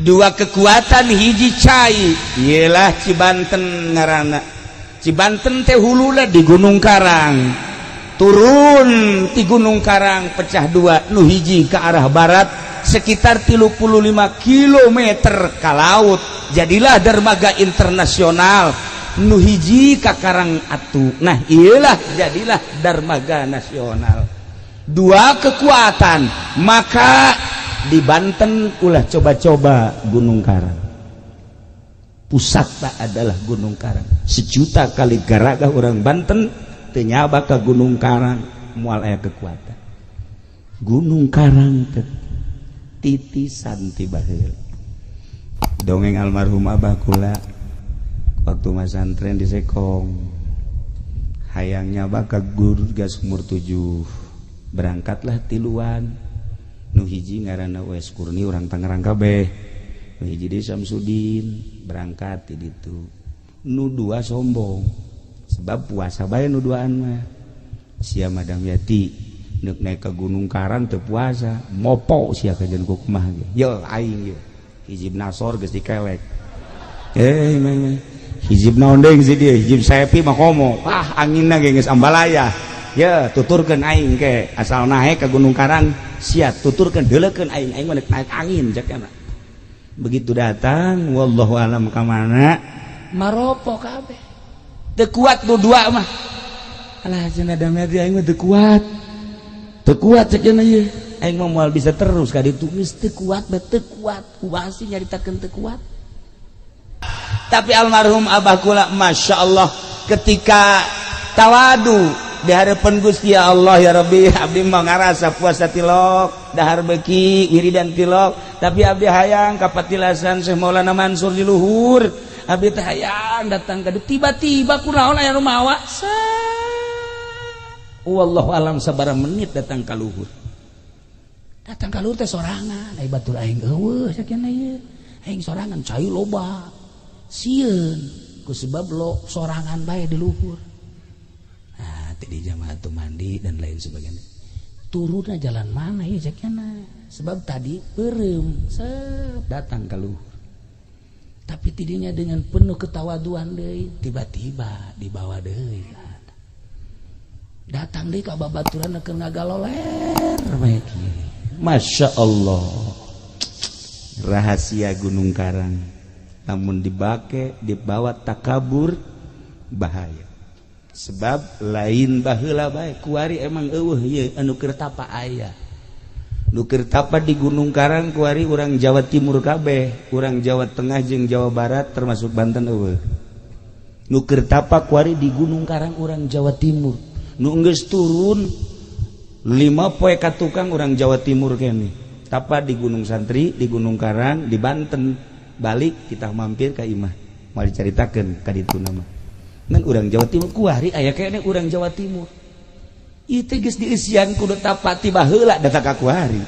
Dua kekuatan, hiji cai ialah Cibanten ngaranna. Cibanten teh huluna di Gunung Karang, turun di Gunung Karang pecah dua, nu hiji ke arah barat sekitar 35 km ke laut, jadilah dermaga internasional. Nu hiji ka Karang Atu, nah iyalah jadilah dermaga nasional. Dua kekuatan, maka di Banten ulah coba-coba Gunung Karang. Pusat adalah Gunung Karang. Sejuta kali garaga orang Banten teu nyaba ka Gunung Karang, moal aya kekuatan. Gunung Karang teh titisan ti baheula. Dongeng almarhum abah kula waktu masantren di Sekong, hayang nyaba ka guru gas umur 7, berangkatlah tiluan. Nu hiji ngaranna Wes Kurni, urang Tangerang kabeh, nu hiji di Samsudin. Berangkat di ditu, nu dua sombong sebab puasa bae. Nu duaan mah, sia madam yati nek naik ke Gunung Karang teu puasa, mopo sia kajian ku kumaha ge. Yo aing ye hizib nasor geus dikelek, eh mah hizib naon deui si dia, hizib sepi mah komo, ah anginna ge geus ambalaya ya. Tuturkeun aing ke, asal naik ke Gunung Karang sia tuturkeun, deuleukeun aing, aing mah naik angin cek. Begitu datang, wallahu alam ka mana, maropo kabeh, teu kuat nu dua mah. Alah cenah damai, aing mah teu kuat, teu kuat cek cenah ieu, aing mah moal bisa terus ka ditu, geus teu kuat bae, teu kuat. Kumaha sih nyaritakeun teu kuat? Tapi almarhum abah kula, Masya Allah, ketika tawadu di hadapan Gusti, ya Allah ya Rabbi, abdi mah ngarasa puasa tilok, dahar beki, wiridan tilok, tapi abdi hayang kapatilasan Syekh Maulana Mansur di luhur, abdi teh hayang datang ka. Tiba-tiba kunaon aya nu mawa, wallahu alam sabaraha menit datang ka luhur. Datang ka luhur teh sorangan, ai batur aing eueuh sakieu ieu, aing sorangan, cai loba, sieun ku sebab lo sorangan bae di luhur. Nah, di jamaah tuh mandi dan lain sebagainya, turunnya jalan mana ya cekna, sebab tadi beureum set datang ke luhur. Tapi tidinya dengan penuh ketawaduan deui, tiba-tiba dibawa deui, datang deui ka babaturan keur ngagaloler bae. Masya Allah, rahasia Gunung Karang, namun dibake dibawa takabur bahaya, sebab lain baheula bae, kuari emang eueuh ieu anu keur tapa. Aya nu keur tapa di Gunung Karang kuari urang Jawa Timur kabeh, urang Jawa Tengah jeung Jawa Barat termasuk Banten eueuh. Nu keur tapa kuari di Gunung Karang urang Jawa Timur, nu geus turun 5 poe ka tukang urang Jawa Timur kene tapa di Gunung Santri, di Gunung Karang, di Banten. Balik kita mampir ka imah, mau dicaritakeun ka ditu nama ngan urang Jawa Timur kuari aya kene urang Jawa Timur. Ieu teh geus dieusian kudu tapa ti baheula datang ka kuari.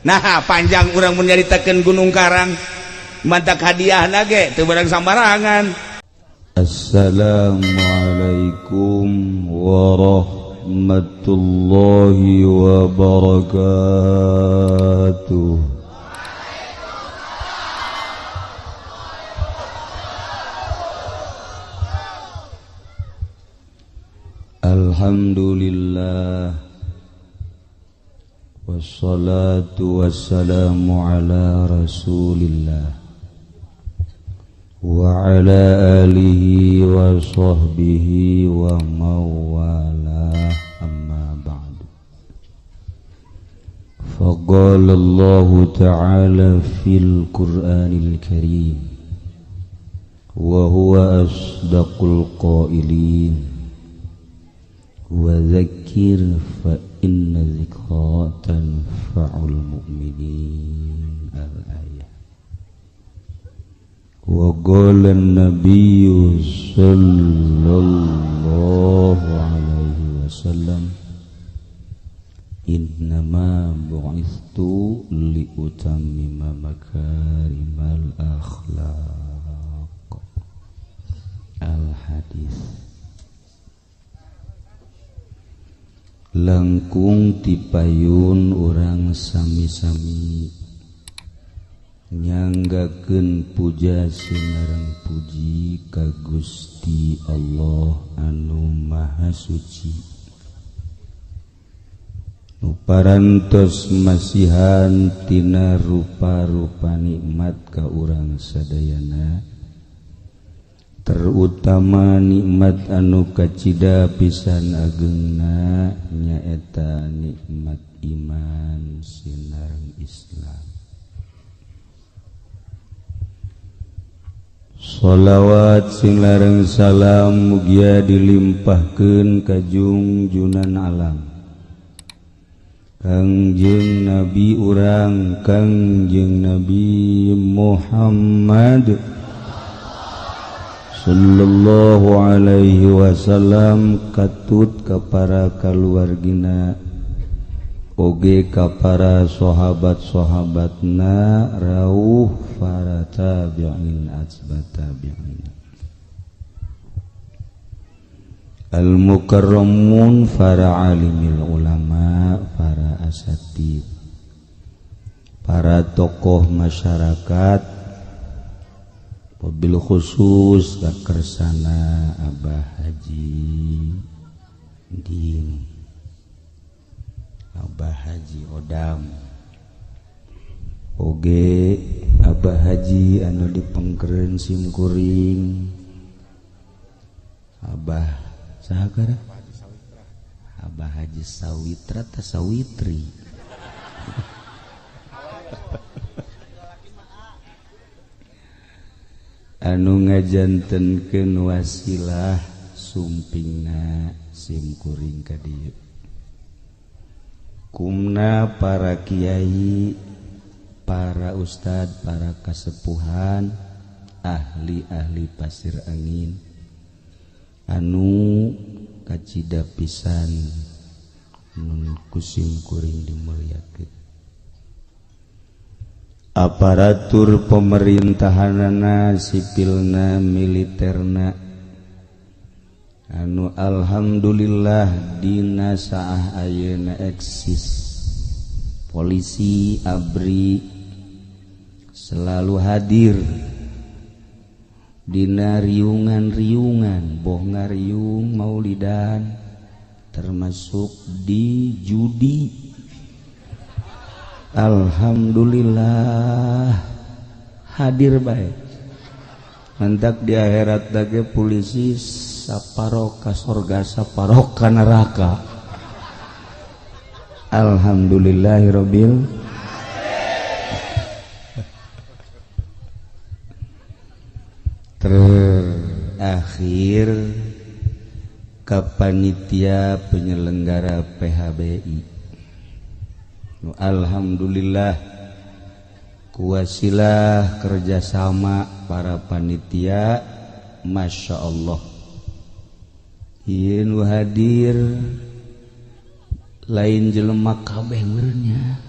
Nah, panjang urang mun nyaritakeun Gunung Karang, mantak hadiahna ge teu barang sambarangan. Assalamualaikum warahmatullahi wabarakatuh. Alhamdulillah, wassalatu wassalamu ala rasulillah wa ala alihi wa sahbihi wa mawalah, amma ba'du. Faqala Allah ta'ala fil Qur'anil Karim wa huwa asdaqul qailin, wa dzakir fa inna dzikra tanfa'ul mu'minin. Al-ayah. Wa qala an-nabiyyu sallallahu alaihi wasallam, innama bu'ithtu liutammima makarimal akhlaq. Al-hadis. Langkung tipayun urang sami-sami Nyanggakeun puja sinareng puji ka Gusti Allah anu Maha Suci. Nu parantos masihan tina rupa-rupa nikmat ka urang sadayana, terutama nikmat anu kacida pisan agengna nyaeta nikmat iman sinareng Islam. Sholawat sing lareng salam mugia dilimpahkeun ka jungjunan alam Kangjeng Nabi urang Kangjeng Nabi Muhammad sallallahu alaihi wasallam katut ka para kaluargina oge ka para sahabat-sahabatna rauh para tabi'in atsba tabi'in al-mukarramun para alimil ulama para asatid para tokoh masyarakat wabil khusus kakersana Abah Haji Din, Abah Haji Odam, oge Abah Haji anu dipengkeren simkuring, Abah saha gara? Abah Haji Sawitra ta Sawitri. Anu ngajantenkeun wasilah sumpingna simkuring ka dieu. Kumna para kiai, para ustad, para kasepuhan, ahli-ahli pasir angin anu kacida pisan nun kusim kuring dimuliakeun. Aparatur pemerintahanana, sipilna, militerna anu alhamdulillah dina saah ayeuna eksis. Polisi ABRI selalu hadir dina riungan-riungan, boh ngariung maulidan termasuk di judi. Alhamdulillah hadir baik. Mentak di akhirat dage polisi saparoka sorga saparoka neraka. Alhamdulillahirabbil terakhir ka panitia penyelenggara PHBI. Alhamdulillah kuasilah kerjasama para panitia, masya Allah. Ieu nu hadir lain jelema kabeh meureunnya.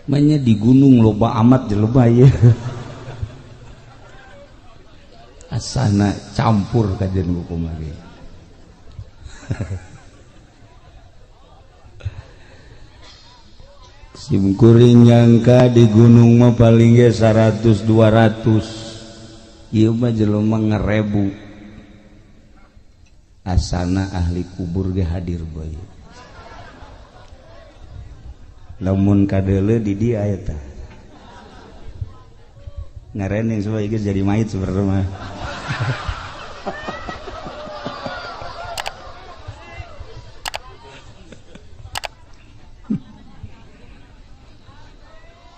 Manya di gunung loba amat jelema ieu. Asana campur kajian hukum lagi. Simkuring nyangka di gunung mah paling ge 100 200. Ieu mah jelema ngerebu. Asana ahli kubur ge hadir bae. Lamun kadeuleu di dieu eta. Ngarening supaya geus jadi mayit sebenarnya mah.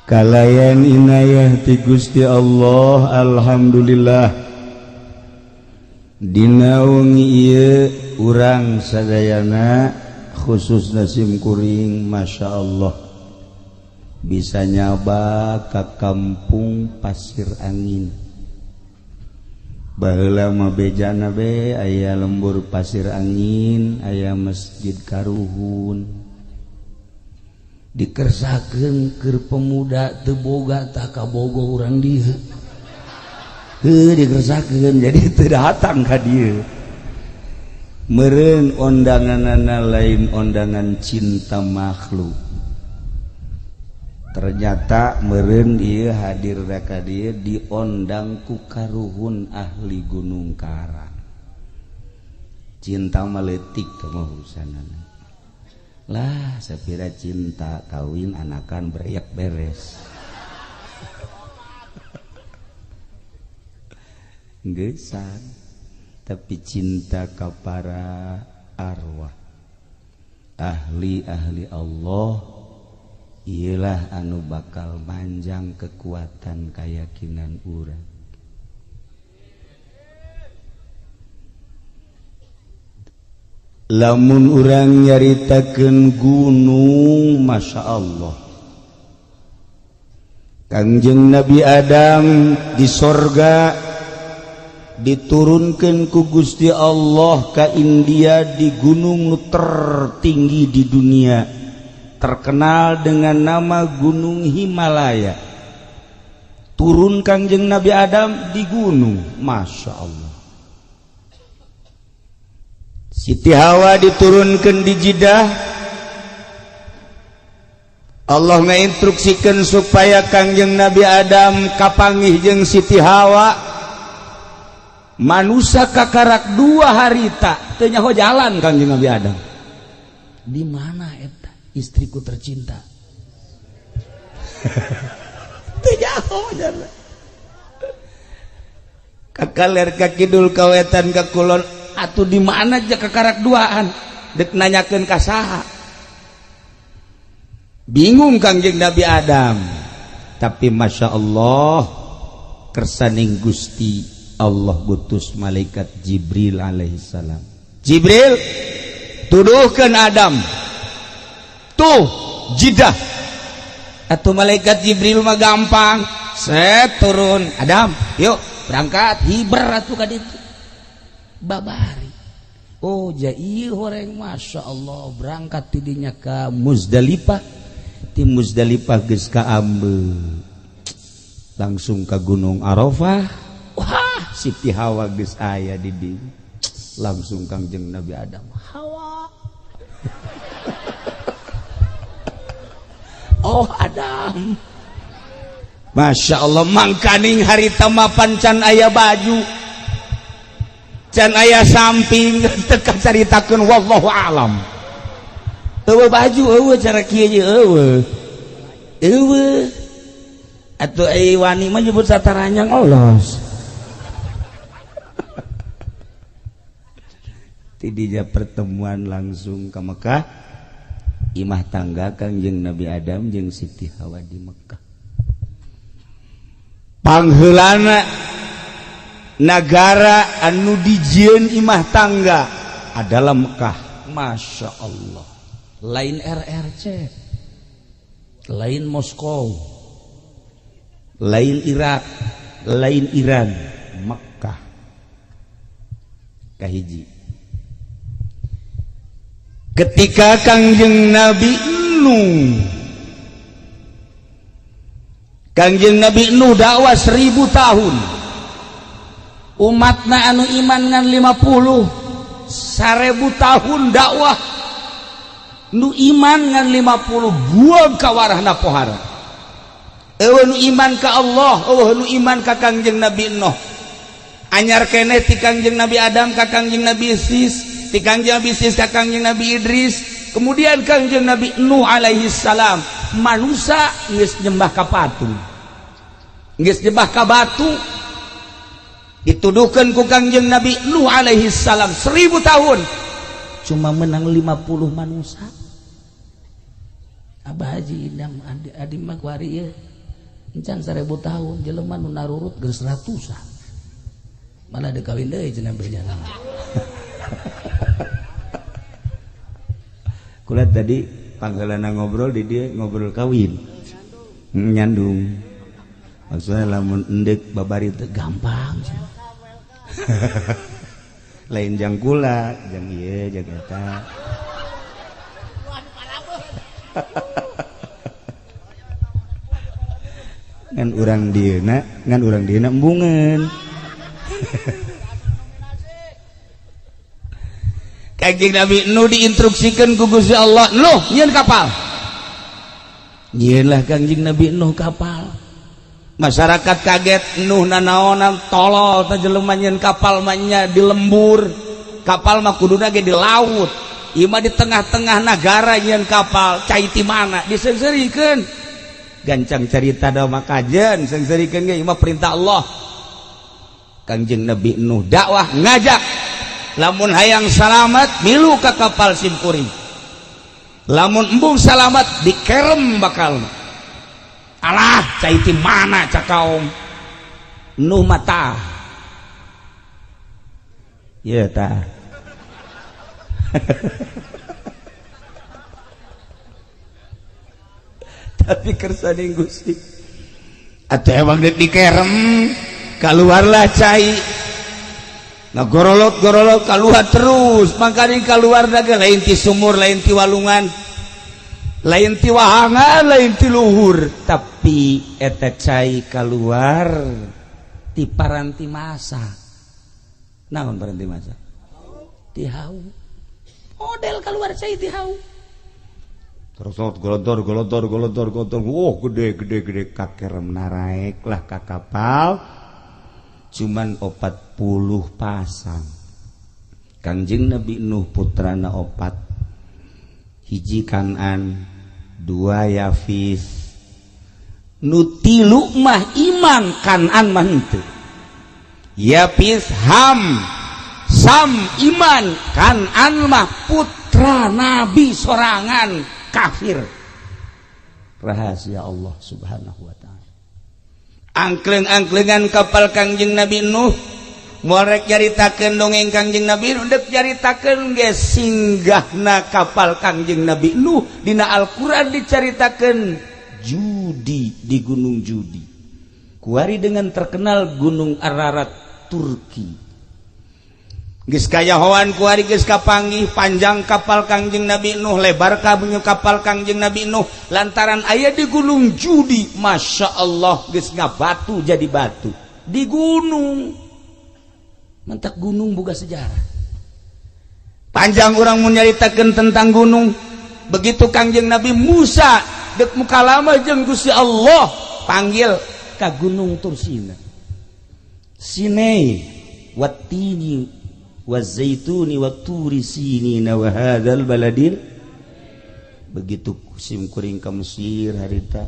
Kalayan inayah ti Gusti Allah, alhamdulillah dina wengi ieu urang sadayana khususna simkuring masya Allah bisa nyaba ka kampung Pasir Angin. Baheula mah bejana be aya lembur Pasir Angin, aya masjid Karuhun. Dikersakeun keur pemuda teu boga tah kabogo urang dieu. Heuh dikersakeun jadi teu datang ka dieu. Meureun ondanganana lain ondangan cinta makhluk. Ternyata meureun ieu hadir ka dieu diondang ku karuhun ahli Gunung Karang. Cinta maletik mah urusanana. Lah sapira cinta kawin anakan beriak beres. Geusan tapi cinta ka para arwah ahli-ahli Allah ialah anu bakal manjang kekuatan keyakinan urang. Lamun urang nyaritakeun gunung, Masya Allah, Kangjeng Nabi Adam di sorga diturunkan ku Gusti Allah ka India di gunung nu tertinggi di dunia, terkenal dengan nama Gunung Himalaya. Turun Kangjeng Nabi Adam di gunung, Masya Allah. Siti Hawa diturunkan di Jeddah. Allah ngainstruksikan supaya Kangjeng Nabi Adam kapanggih jeung Siti Hawa. Manusia kakarak 2 harita teu nyaho jalan Kangjeng Nabi Adam. Di mana eta istriku tercinta? Teu nyaho jalan. Ka kaler ka kidul ka wetan ka kulon atuh di mana aja kakarak duaan dek nanyakeun ka saha. Bingung Kangjeng Nabi Adam. Tapi Masya Allah kersaning Gusti Allah gutus malaikat Jibril alaihissalam. Jibril tuduhkan Adam tuh Jeddah. Atau malaikat Jibril mah gampang, set turun Adam yuk berangkat hiber atuh ka ditu. Babari oh jai horeng Masya Allah berangkat tidinya ka Muzdalifah, ti Muzdalifah geus ka Ambe langsung ka Gunung Arafah. Wah Siti Hawa geus aya di dieu, langsung Kangjeng Nabi Adam Hawa. Oh Adam, Masya Allah mangkaning harita mapan can aya baju can aya samping teu kacaritakeun wallahu alam. Eueuh baju eueuh cara kieu ye eueuh eueuh atuh ai wani mah nyebut sataranyang olos. Tidinya pertemuan langsung ke Mekah, imah tangga Kangjeng Nabi Adam jeung Siti Hawa di Mekah. Pangheulana nagara anu dijieun imah tangga adalah Mekah. Masya Allah, lain RRC, lain Moskow, lain Irak, lain Iran, Mekah. Kahiji. Ketika Kangjeng Nabi Nuh, Kangjeng Nabi Nuh dakwah 1000 tahun, umatna anu iman ngan 50, 1000 tahun dakwah nu iman ngan 50 buang ka warahna pohara. Eueuh nu iman ka Allah, eueuh nu iman ka Kangjeng Nabi Nuh. Anyar keneh ti Kangjeng Nabi Adam ka Kangjeng Nabi Sis, ti Kangjeng Nabi Sis ka Kangjeng Nabi Idris, kemudian Kangjeng Nabi Nuh alaihi salam. Manusia geus nyembah ka patung, geus nyembah ka batu. Dituduhkeun ku Kangjeng Nabi Nuh alaihi salam 1000 tahun cuma menang 50 manusia. Abah Haji Idam adi mah kuari ieu encan 1000 tahun jelema nu narurut geus ratusan. Malah dikawin deui cenah berjalan. Kula tadi panggalana ngobrol di dia ngobrol kawin. Nyandung. Maksudnya lamun endek babari teh gampang. Lain jang kula, jang ieu jang eta. Ngan urang dieuna, ngan urang dieuna embungeun. Kangjeng Nabi Nuh diinstruksikan ku Gusti Allah, "Nuh, nyieun kapal." Nyieunlah Kangjeng Nabi Nuh kapal. Masyarakat kaget, Nuh nanaonan tolol teh jelema nyieun kapal mah nya di lembur. Kapal mah kuduna ge di laut. Ieu mah di tengah-tengah nagara nyieun kapal, cai ti mana? Diseungseurikeun. Gancang cerita da mah kajen, seungseurikeun ge ieu mah perintah Allah. Kangjeng Nabi Nuh dakwah ngajak, lamun hayang salamat milu ka kapal simkuring. Lamun embung salamat dikerem bakal. Alah, cai ti mana cak kaum Nuh mata. Ieu tah. Tapi kersaning Gusti. Atuh emang deuk dikerem, keluarlah cai. Nah gorolot-gorolot keluar terus, makanya keluar daga lain ti sumur, lain ti walungan, lain ti wahangan, lain ti luhur, tapi eta cai keluar ti paranti masa. Naon paranti masa? Ti hau. Model keluar cai ti hau. Terus golontor golontor golontor golontor, oh gede gede gede kakerem naraek lah ka kapal. Cuman 40 pasang. Kangjeng Nabi Nuh putrana 4, hiji Kanan, 2 Yafis, nu 3 mah iman, Kanan mah henteu. Yafis, Ham, Sam iman, Kanan mah putra Nabi sorangan kafir. Rahasia Allah Subhanahu wa ta'ala. Angkleng-angklengan kapal Kangjeng Nabi Nuh moal rek nyaritakeun dongeng Kangjeng Nabi Nuh, deuk nyaritakeun ge singgahna kapal Kangjeng Nabi Nuh dina Al-Qur'an dicaritakeun Judi di Gunung Judi. Kuari dengan terkenal Gunung Ararat Turki. Geus kayahoan kuari geus kapanggih panjang kapal Kangjeng Nabi Nuh, lebar kapal Kangjeng Nabi Nuh, lantaran aya di Gunung Judi, Masya Allah geus ngabatu jadi batu di gunung. Mentak gunung boga sejarah. Panjang urang mun nyaritakeun tentang gunung. Begitu Kangjeng Nabi Musa deuk mukalama jeung Gusti Allah, panggil ka Gunung Tursina. Sinai watini wazaituni waturi sinina wa hadzal baladil. Begitu sim kuring ka Mesir harita,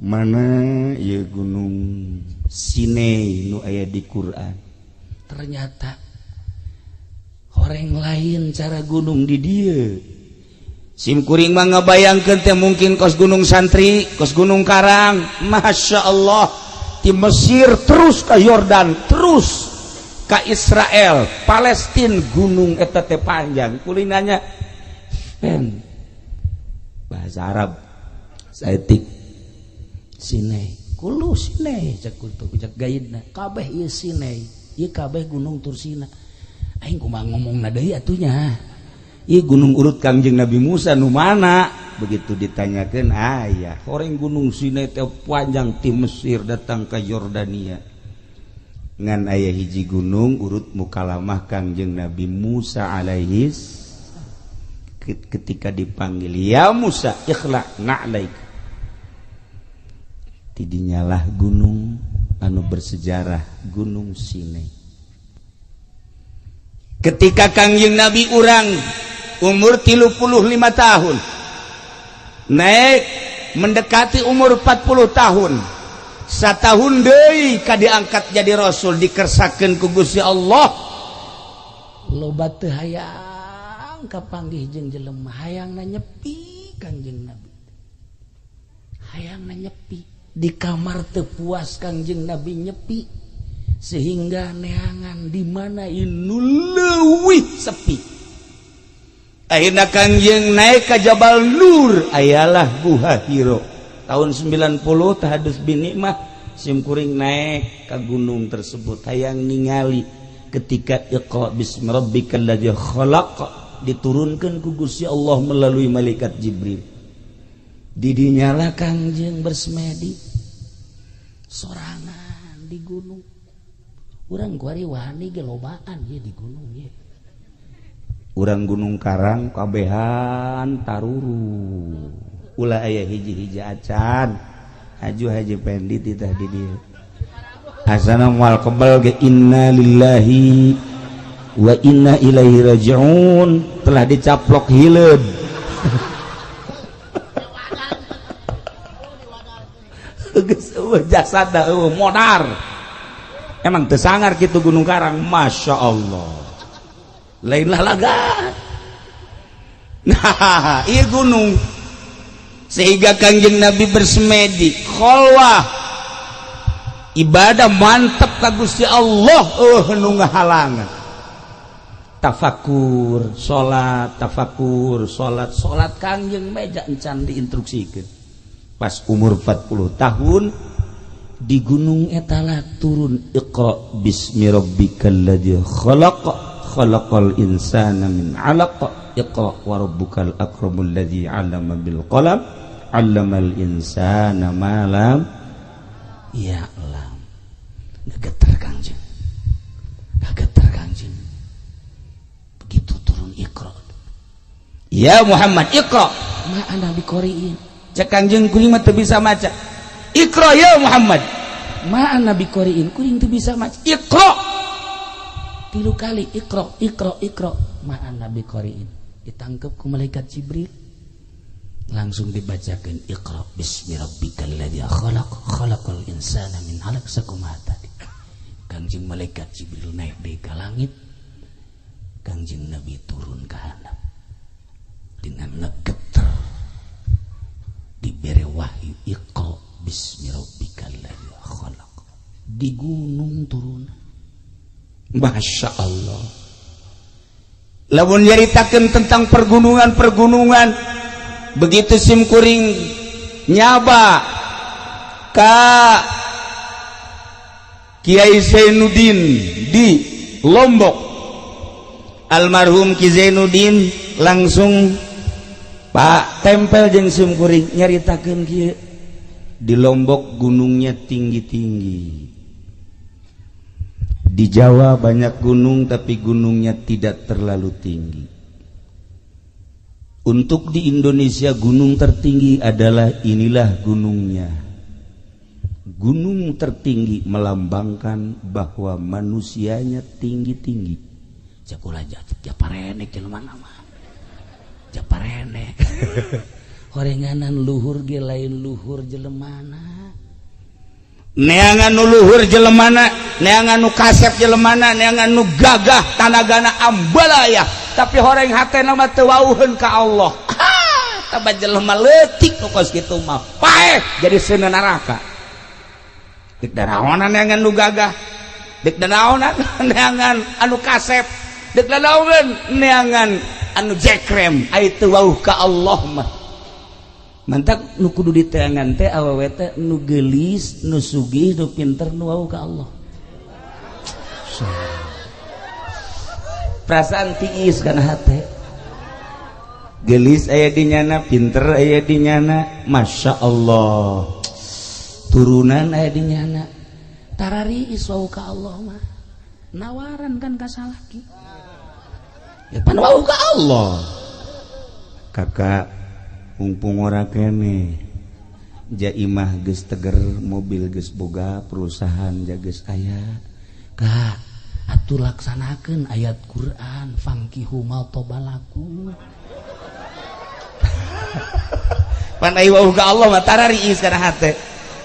mana ieu gunung Sinai nu aya di Quran. Ternyata orang lain cara gunung di dieu. Sim kuring mah ngabayangkeun teh mungkin kos Gunung Santri, kos Gunung Karang. Masya Allah, di Mesir terus ke Yordan, terus ka Israel, Palestina, gunung eta teh panjang. Kulinanya pen bahasa Arab saeutik Sinai, kulu Sinai cek kultu cek gaidna kabeh ieu Sinai, ieu kabeh Gunung Tursina. Aing kumaha ngomongna deui atunya. Ieu gunung urut Kangjeng Nabi Musa nu mana? Begitu ditanyakeun aya, horeng Gunung Sinai teh panjang ti Mesir datang ka Yordania. Ngan aya hiji gunung urut mukalamah Kangjeng Nabi Musa alaihis ketika dipanggil, ya Musa ikhla na'laik. Tidinyalah gunung anu bersejarah Gunung Sinai. Ketika Kangjeng Nabi urang umur 35 tahun naik mendekati umur 40 tahun, satahun deui ka diangkat jadi rasul, dikersakeun ku Gusti Allah. Loba teu hayang kapanggih jeung jelema, hayangna nyepi Kangjeng Nabi. Hayangna nyepi di kamar teu puas Kangjeng Nabi nyepi, sehingga neangan di mana inu leuwih sepi. Akhirna Kangjeng naik ka Jabal Nur, ayalah Guha Hiro. Tahun 90 tahadus bin Nikmah sim kuring naik ke gunung tersebut hayang ningali ketika Iqra bismi rabbikal ladzi khalaq diturunkan ku Gusti Allah melalui malaikat Jibril. Didinyalah Kangjeng bersemedi sorangan di gunung. Urang kuari wani ge lobaan ye di gunung ye. Urang Gunung Karang kabehan taruru. Ulah aya hiji-hiji acan. Aju Haji Pendi titah di dieu. Asana moal kebal ge inna lillahi wa inna ilaihi rajiun, telah dicaplok hileud. Geus eueuh jasad eueuh modar. Emang teu sangar kitu Gunung Karang, Masya Allah. Lainlah laga. Nah, ieu gunung. Sehingga Kangjeng Nabi bersemedi, kholwah, ibadah mantep ka Gusti Allah, nu ngahalangan. Tafakur, salat, tafakur, salat, salat Kangjeng meja encan diinstruksikeun. Pas umur 40 tahun di gunung etala turun Iqra bismi rabbikal ladzi khalaq khalaqal insana min 'alaq Iqra wa rabbukal akramul ladzi 'allama bil qalam 'allamal insana ma lam ya'lam. Gegeter Kangjeng. Gegeter Kangjeng. Begitu turun Iqra. Ya Muhammad Iqra ma ana biqoriin. Cek Kangjeng kuring mah teu bisa maca. Iqra ya Muhammad ma ana biqoriin, kuring teu bisa maca. Iqra 3 kali Iqra Iqra Iqra ma ana biqoriin. Ditangkep ku malaikat Jibril, langsung dibacakan Iqra bismi rabbikal ladzi khalaq khalaqal insana min 'alaq sakumaha tadi. Kangjeng malaikat Jibril naik deui ka langit, Kangjeng Nabi turun ka handap dengan ngegeter dibere wahyu Iqra bismi rabbikal ladzi khalaq. Di gunung turun. Masya Allah. Lamun nyaritakeun tentang pergunungan-pergunungan, begitu sim kuring nyaba ka Kiai Zainuddin di Lombok, almarhum Ki Zainuddin langsung Pak tempel jeung sim kuring nyaritakeun kieu, di Lombok gunungnya tinggi-tinggi. Di Jawa banyak gunung tapi gunungnya tidak terlalu tinggi. Untuk di Indonesia gunung tertinggi adalah inilah gunungnya. Gunung tertinggi melambangkan bahwa manusianya tinggi-tinggi. Cakula japarenek jelema mah. Japarenek. Horenganan luhur ge lain luhur jelemana. Neangan nu luhur jelemana, neangan nu kasep jelemana, neangan nu gagah tanagana ambalaya, tapi horeng hatena mah teu wauheun ka Allah. Taba jelema leutik nu kos kitu mah paeh jadi seuneu neraka. Dek daraonan neangan nu gagah, dek daraonan neangan anu kasep, dek daraonan neangan anu jekrem, ai teu wauh ka Allah mah. Mantak nu kudu diteangan teh awewe teh nu geulis, nu sugih, nu pinter, nu wau ka Allah. Perasaan tiis kana hate. Geulis aya di nyana, pinter aya di nyana, Masya Allah. Turunan aya di nyana. Tarariis wau ka Allah mah. Nawaran kan ka salaki. Ya pan wau ka Allah. Kakak mumpung ora kene jaimah geus teger, mobil geus boga, perusahaan geus aya. Kak, atuh laksanakeun ayat Quran fangkihu ma tobalakum. Pan ai wau ka Allah mah tarariis kana hate.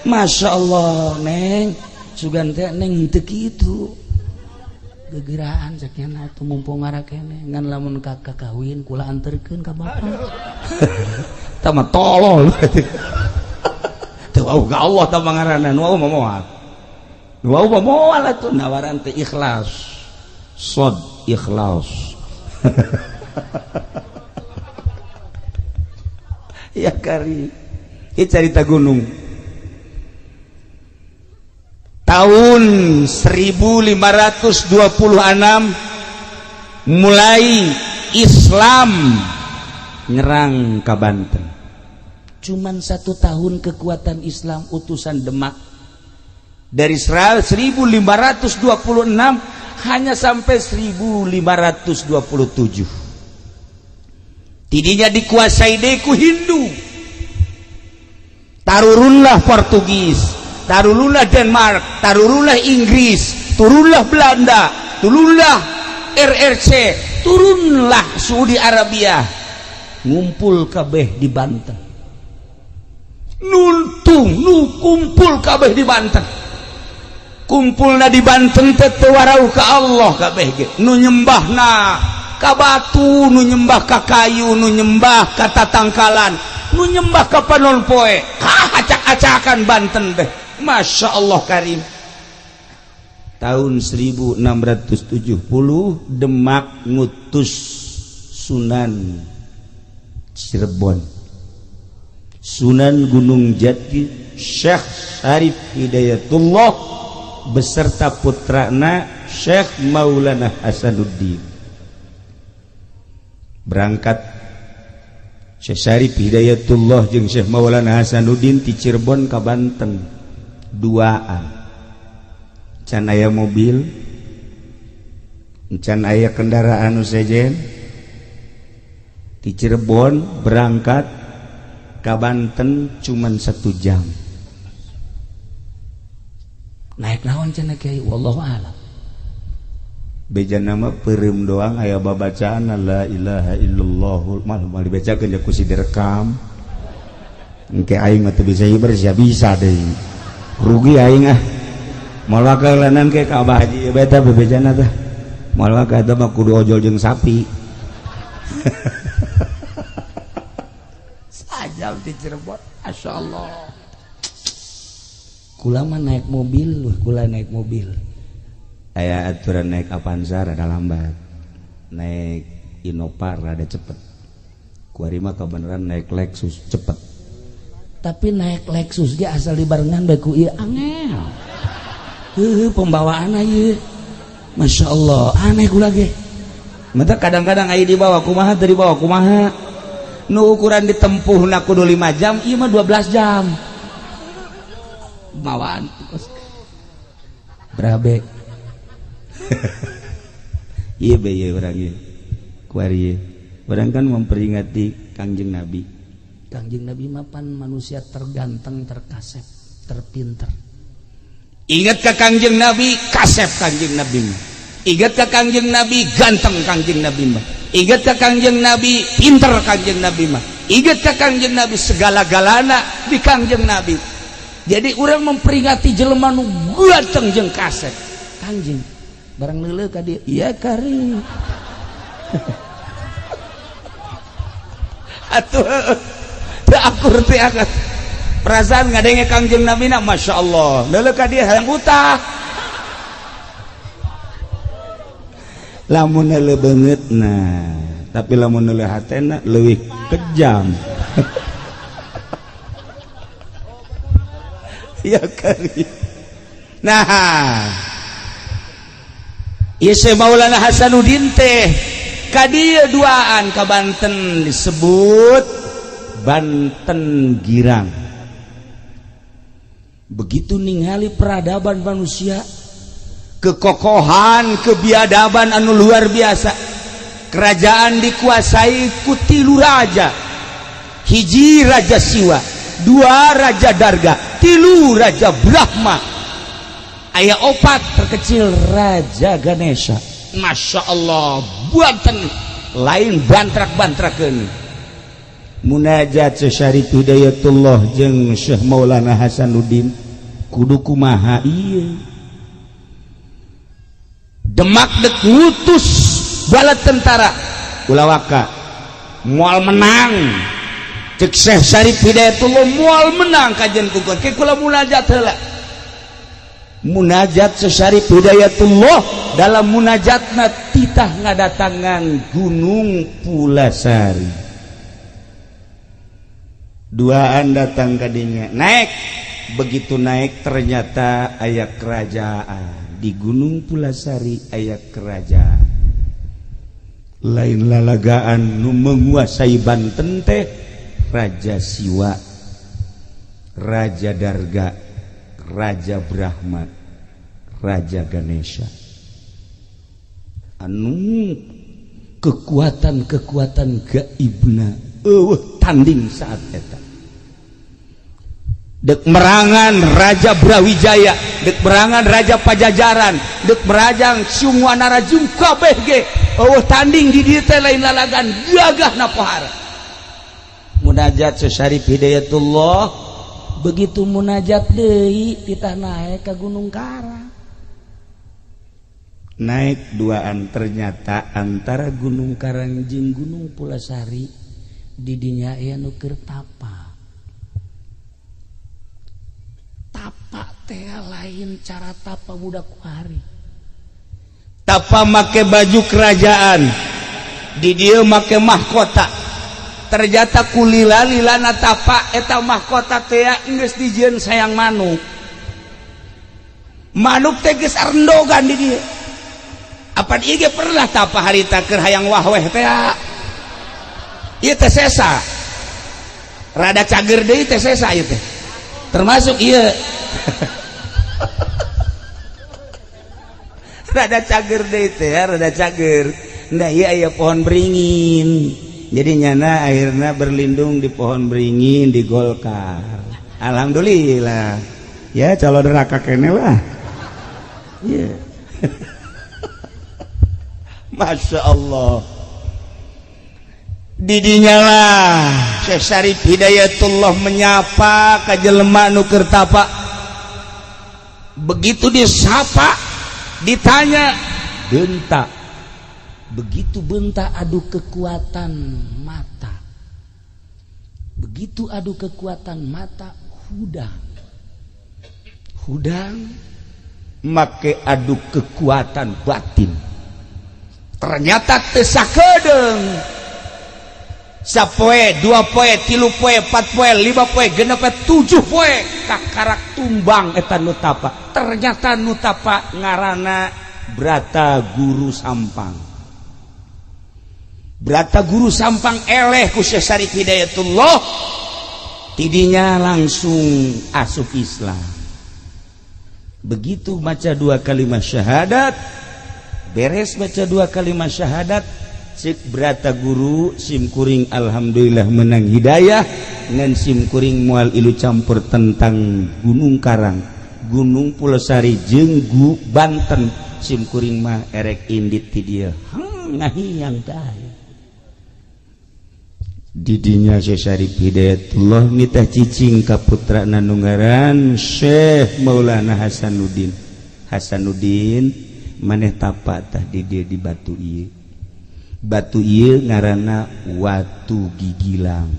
Masya Allah, Neng, sugan teh Neng henteu kitu. Gegeraan cek nya atuh mumpung ora kene ngan lamun kakak kawin kula anterkeun ka bapak. Tah mah tolol. Teu wau ka Allah tah ngaranna nu wau mah moal. Nu wau mah moal atuh nawaran teh ikhlas. Sod ikhlas. Ya kari. Ieu carita gunung. Tahun 1526 mulai Islam nyerang ke Banten. Cuman 1 tahun kekuatan Islam utusan Demak dari 1526 hanya sampai 1527. Tidinya dikuasai deku Hindu. Tarurunlah Portugis, tarurunlah Denmark, tarurunlah Inggris, turunlah Belanda, turunlah RRC, turunlah Saudi Arabia, ngumpul kabeh di Banten. Nuntung nu kumpul kabeh di Banten. Kumpulna di Banten teh teu warauh ka Allah kabeh ge. Nu nyembahna ka batu, nu nyembah ka kayu, nu nyembah ka tatangkalan, nu nyembah ka panon poe. Kah acak-acakan Banten teh. Masya Allah karim. Tahun 1670 Demak ngutus Sunan Cirebon, Sunan Gunung Jati, Syekh Syarif Hidayatullah beserta putrana Syekh Maulana Hasanuddin. Berangkat Syekh Syarif Hidayatullah jeung Syekh Maulana Hasanuddin ti Cirebon ka Banten duaan. Can aya mobil, can aya kendaraan nu sejen. Ti Cirebon berangkat ka Banten cuman 1 jam. Naik naon cenah kiai, wallahu a'lam. Beja nama peureum doang aya babacaan la ilaha illallah, malah mal dibacakeun ku si direkam. Engke aing mah teu bisa hiber sia bisa deui. Rugi aing ah. Moal wakalanan ke ka Abah Haji beta bebejana teh. Moal wakal eta mah kudu ojol jeung sapi. Sajam di Cirebon, masyaallah. Kula mah naik mobil, kula naik mobil. Aya aturan naik Avanza rada lambat, naik Innova rada cepet. Kuari mah kabeneran naik Lexus cepet. Tapi naik Lexus ge asal dibarengan bae ku ieu angel. Heuh, pembawaan ieu. Masya Allah, aneh kula ge. Mata kadang-kadang aya dibawa kumaha teu dibawa kumaha. Nu ukuran ditempuhna kudu 5 jam, ieu mah 12 jam. Bawaan berabe. Ieu be ieu urang ieu. Kuari ieu. Urang kan memperingati Kangjeng Nabi. Kangjeng Nabi mah pan manusia terganteng, terkasep, terpinter. Ingat ka Kangjeng Nabi, kasep Kangjeng Nabi mah. Ingat ka Kangjeng Nabi, ganteng Kangjeng Nabi mah. Ingat ka Kangjeng Nabi, pinter Kangjeng Nabi mah. Ingat ka Kangjeng Nabi, segala-galana di Kangjeng Nabi. Jadi orang memperingati jelema nu ganteng jeung kasep. Kangjeng barang leuleuh ka dieu, iya kari. Atuh teu akur teh akan. Perasaan ngadenge Kangjeng Nabi na Masya Allah. Leuleuh ka dieu hayang utah. Lamun leuleuh beungeutna, tapi lamun leuleuh hatena leuwih kejam. Ya kari. Nah, ieu Syekh Maulana Hasanuddin teh ka dieu duaan ka Banten disebut Banten Girang. Begitu ningali peradaban manusia, kekokohan, kebiadaban anu luar biasa. Kerajaan dikuasai ku 3 raja. Hiji raja Siwa, 2 raja Darga, 3 raja Brahma. Aya 4 terkecil raja Ganesha. Masya Allah, Banten lain bantrak-bantrakeun. Munajat Syekh Syarif Hidayatullah jeung Syekh Maulana Hasanuddin kudu kumaha ieu. Demak dek ngutus bala tentara ulah waka moal menang. Cek Syekh Syarif Hidayatullah moal menang kajian kukur ke kula munajat heula. Munajat Syekh Syarif Hidayatullah dalam munajatna titah ngadatangan Gunung Pulasari. Duaan datang kadinya naik, begitu naik ternyata aya kerajaan di Gunung Pulasari, aya kerajaan lain lalagaan nu menguasai Banten teh Raja Siwa, Raja Darga, Raja Brahma, Raja Ganesha. Anu kekuatan-kekuatan gaibna eueuh tanding saat eta. Dek merangan Raja Brawijaya, dek merangan Raja Pajajaran, dek merajang Ciung Wanara kabeh ge eueuh tanding di dieu teh lain lalagan gagah na pohara. Munajat Syekh Syarif Hidayatullah begitu munajat deui titah naek ka Gunung Karang. Naik duaan, ternyata antara Gunung Karang jeung Gunung Pulasari didinya aya nu keur tapa. Tapa teh lain cara tapa budak kuari. Tapa make baju kerajaan, di dieu make mahkota. Ternyata kulila-lilana tapa eta mahkota teh geus dijieun sayang manuk. Manuk teh geus arendogan di dieu. Apan ieu ge pernah tapa harita keur hayang wahweh teh. Ieu teh sesa. Rada cager deui teh sesa ieu teh. Termasuk ieu. Rada cager deui teh, rada cager. Nah ieu aya pohon beringin. Jadi nyana akhirnya berlindung di pohon beringin di Golkar. Alhamdulillah. Ya calon neraka kene lah. Yeah. Masya Allah. Didinya lah Syekh Syarif Hidayatullah menyapa ka jelema nu keur tapa. Begitu disapa, ditanya, bentak. Begitu bentak adu kekuatan mata. Begitu adu kekuatan mata, hudang. Hudang make adu kekuatan batin. Ternyata teu sakedeung. Sapoe, dua poe, tilu poe, empat poe, lima poe, genep poe, tujuh poe kakarak tumbang eta nu tapa. Ternyata nu tapa ngaranna Brata Guru Sampang. Brata Guru Sampang eleh ku Syekh Syarif Hidayatullah, tidinya langsung asup Islam. Begitu baca dua kalimat syahadat, beres baca dua kalimat syahadat, cek Brata Guru simkuring alhamdulillah menang hidayah ngan simkuring moal ilu campur tentang Gunung Karang, Gunung Pulosari jeung Banten, simkuring mah erek indit ti dieu. Ngahiyang tah. Didinya Syekh Syarif Hidayatullah nitah cicing ka putrana nu ngaran Syekh Maulana Hasanuddin. Hasanuddin maneh tapa tah di dieu di batu ieu. Batu ieu ngaranna Watu Gigilang.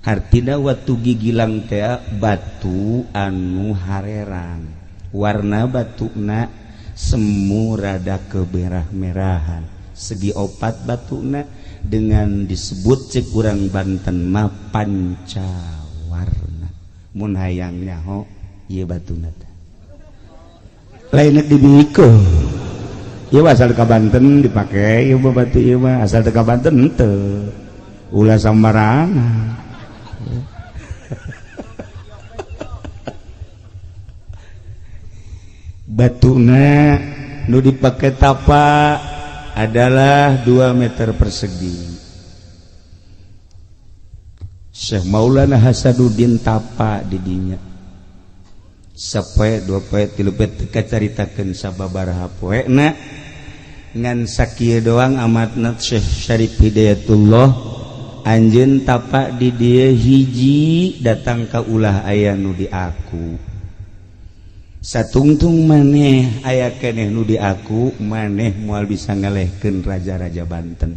Hartina Watu Gigilang teh batu anu harerang. Warna batuna semu rada kemerah-merahan. Segi opat batuna dengan disebut cek urang Banten mah pancawarna. Mun hayang nyaho ieu batuna teh. Lain dibikeun. Ieu asal ka Banten dipake, ieu mah batu ieu mah asal teu ka Banten henteu. Ulah sambarangan. Batuna nu dipake tapa adalah 2 meter persegi. Syekh Maulana Hasanuddin tapa didinya. Sapoe, dua poe, tilu poe teu kacaritakeun sababaraha poena. Ngan sakieu doang amatna Syekh Syarif Hidayatullah anjeun tapa di dieu hiji datang ka ulah aya nu di aku. Satungtung maneh aya keneh nu di aku, maneh moal bisa ngalehkeun raja-raja Banten.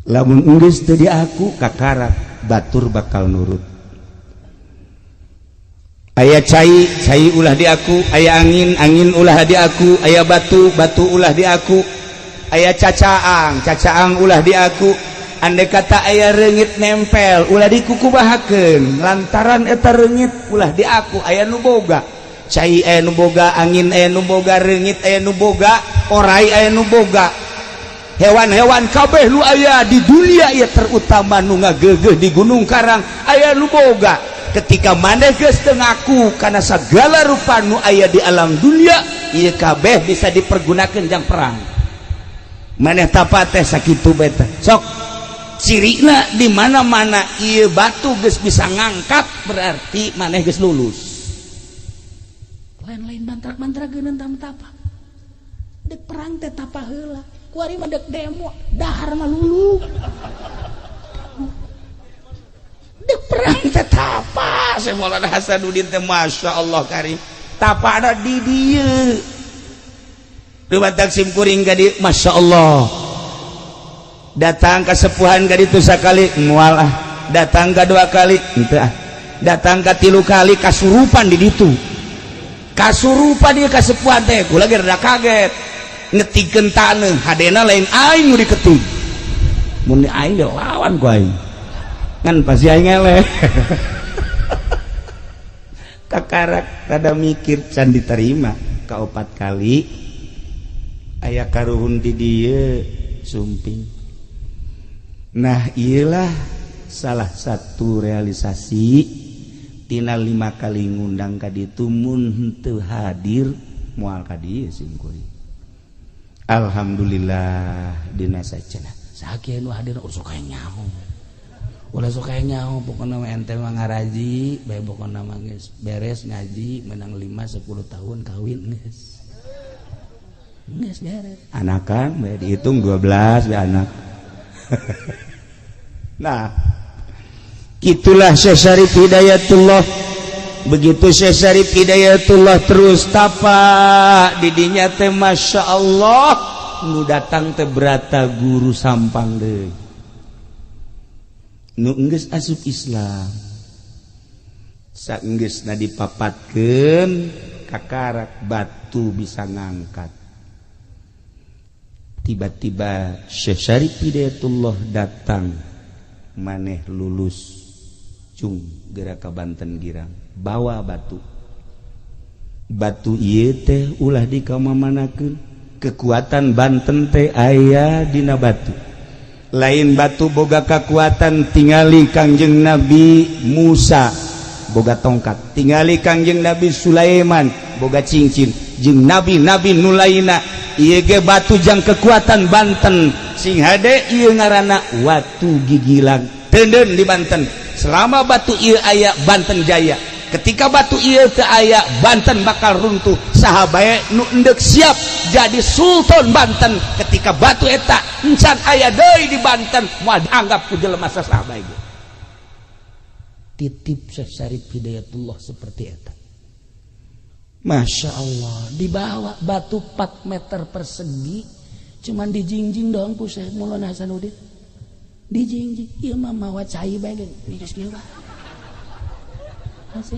Lamun geus teu di aku kakarak batur bakal nurut. Aya cai, cai ulah di aku, aya angin, angin ulah di aku, aya batu, batu ulah di aku, aya cacaang, cacaang ulah di aku. Andai kata aya reungit nempel ulah dikukubahakeun, lantaran eta reungit ulah di aku. Aya nu boga cai, aya nu boga angin, aya nu boga reungit, aya nu boga orai, aya nu boga hewan-hewan kabeh nu aya di dunia ieu, terutama nu ngageugeuh di Gunung Karang aya nu boga. Ketika maneh geus teu ngaku kana sagala rupa nu aya di alam dunia ieu kabeh bisa dipergunakeun jang perang. Maneh tapa teh sakitu bae teh. Sok Cirina di mana-mana ieu batu geus bisa ngangkat, berarti maneh geus lulus. Lain-lain mantra-mantra geuneun tapa. Dek perang teh tapa heula. Kuari mah dek demo, dahar mah lulu. Dek perang teh tapa. Syekh Maulana Hasanuddin teh Masya Allah karim. Tapa ada di dieu. Dumatak sim kuring ka dieu, Masya Allah. Datang kasepuhan ka ditu sakali moal ah. Datang ka dua kali henteu ah. Datang ka tilu kali kasurupan di ditu. Kasurupan dia kasepuhan teh, kula ge rada kaget. Ngetikeun taneuh, hadena lain aing nu diketik. Mun aing ge lawan ku aing. Ngan pasti aing eleh. Kakarak rada mikir can diterima ka opat kali aya karuhun di dieu sumping. Nah, iyalah salah satu realisasi tina 5 kali ngundang ka ditu mun henteu hadir moal ka dieu sim kuring. Alhamdulillah dina sacenah. Sakieu nu hadir sok aya nyaho. Ulah sok aya nyaho pokona mah ente mah ngaraji bae pokona mah geus beres ngaji menang 5 10 tahun kawin geus. Geus beres. Anakan bae dihitung 12 bae anak. Nah, itulah Syekh Syarif Hidayatullah. Begitu Syekh Syarif Hidayatullah terus tapa didinya teh Masya Allah nu datang teh berata guru Sampang deui nu enggeus asup Islam saenggeusna dipapatkeun kakarak batu bisa ngangkat. Tiba-tiba Syekh Syarif Hidayatullah datang maneh lulus cung gerak ka Banten Girang bawa batu. Batu ieu teh ulah dikamamanakeun, kekuatan Banten teh aya dina batu. Lain batu boga kekuatan, tingali Kangjeng Nabi Musa boga tongkat, tingali Kangjeng Nabi Sulaiman boga cincin, jeung nabi-nabi nu lainna ieu ge batu jang kekuatan Banten. Sing hade ieu ngaranna watu gigilang teuneun di Banten. Selama batu ieu aya Banten jaya. Ketika batu ieu teu aya Banten bakal runtuh. Saha bae nu endek siap jadi sultan Banten ketika batu eta encan aya deui di Banten moal dianggap ku jelema saha bae. Titip Syekh Syarif Hidayatullah seperti eta. Masya Allah, dibawa batu 4 meter persegi, cuman dijingjing doang ku Syekh Maulana Hasanuddin. Dijingjing, ieu mah mawa cai bae ge, geus kieu bae.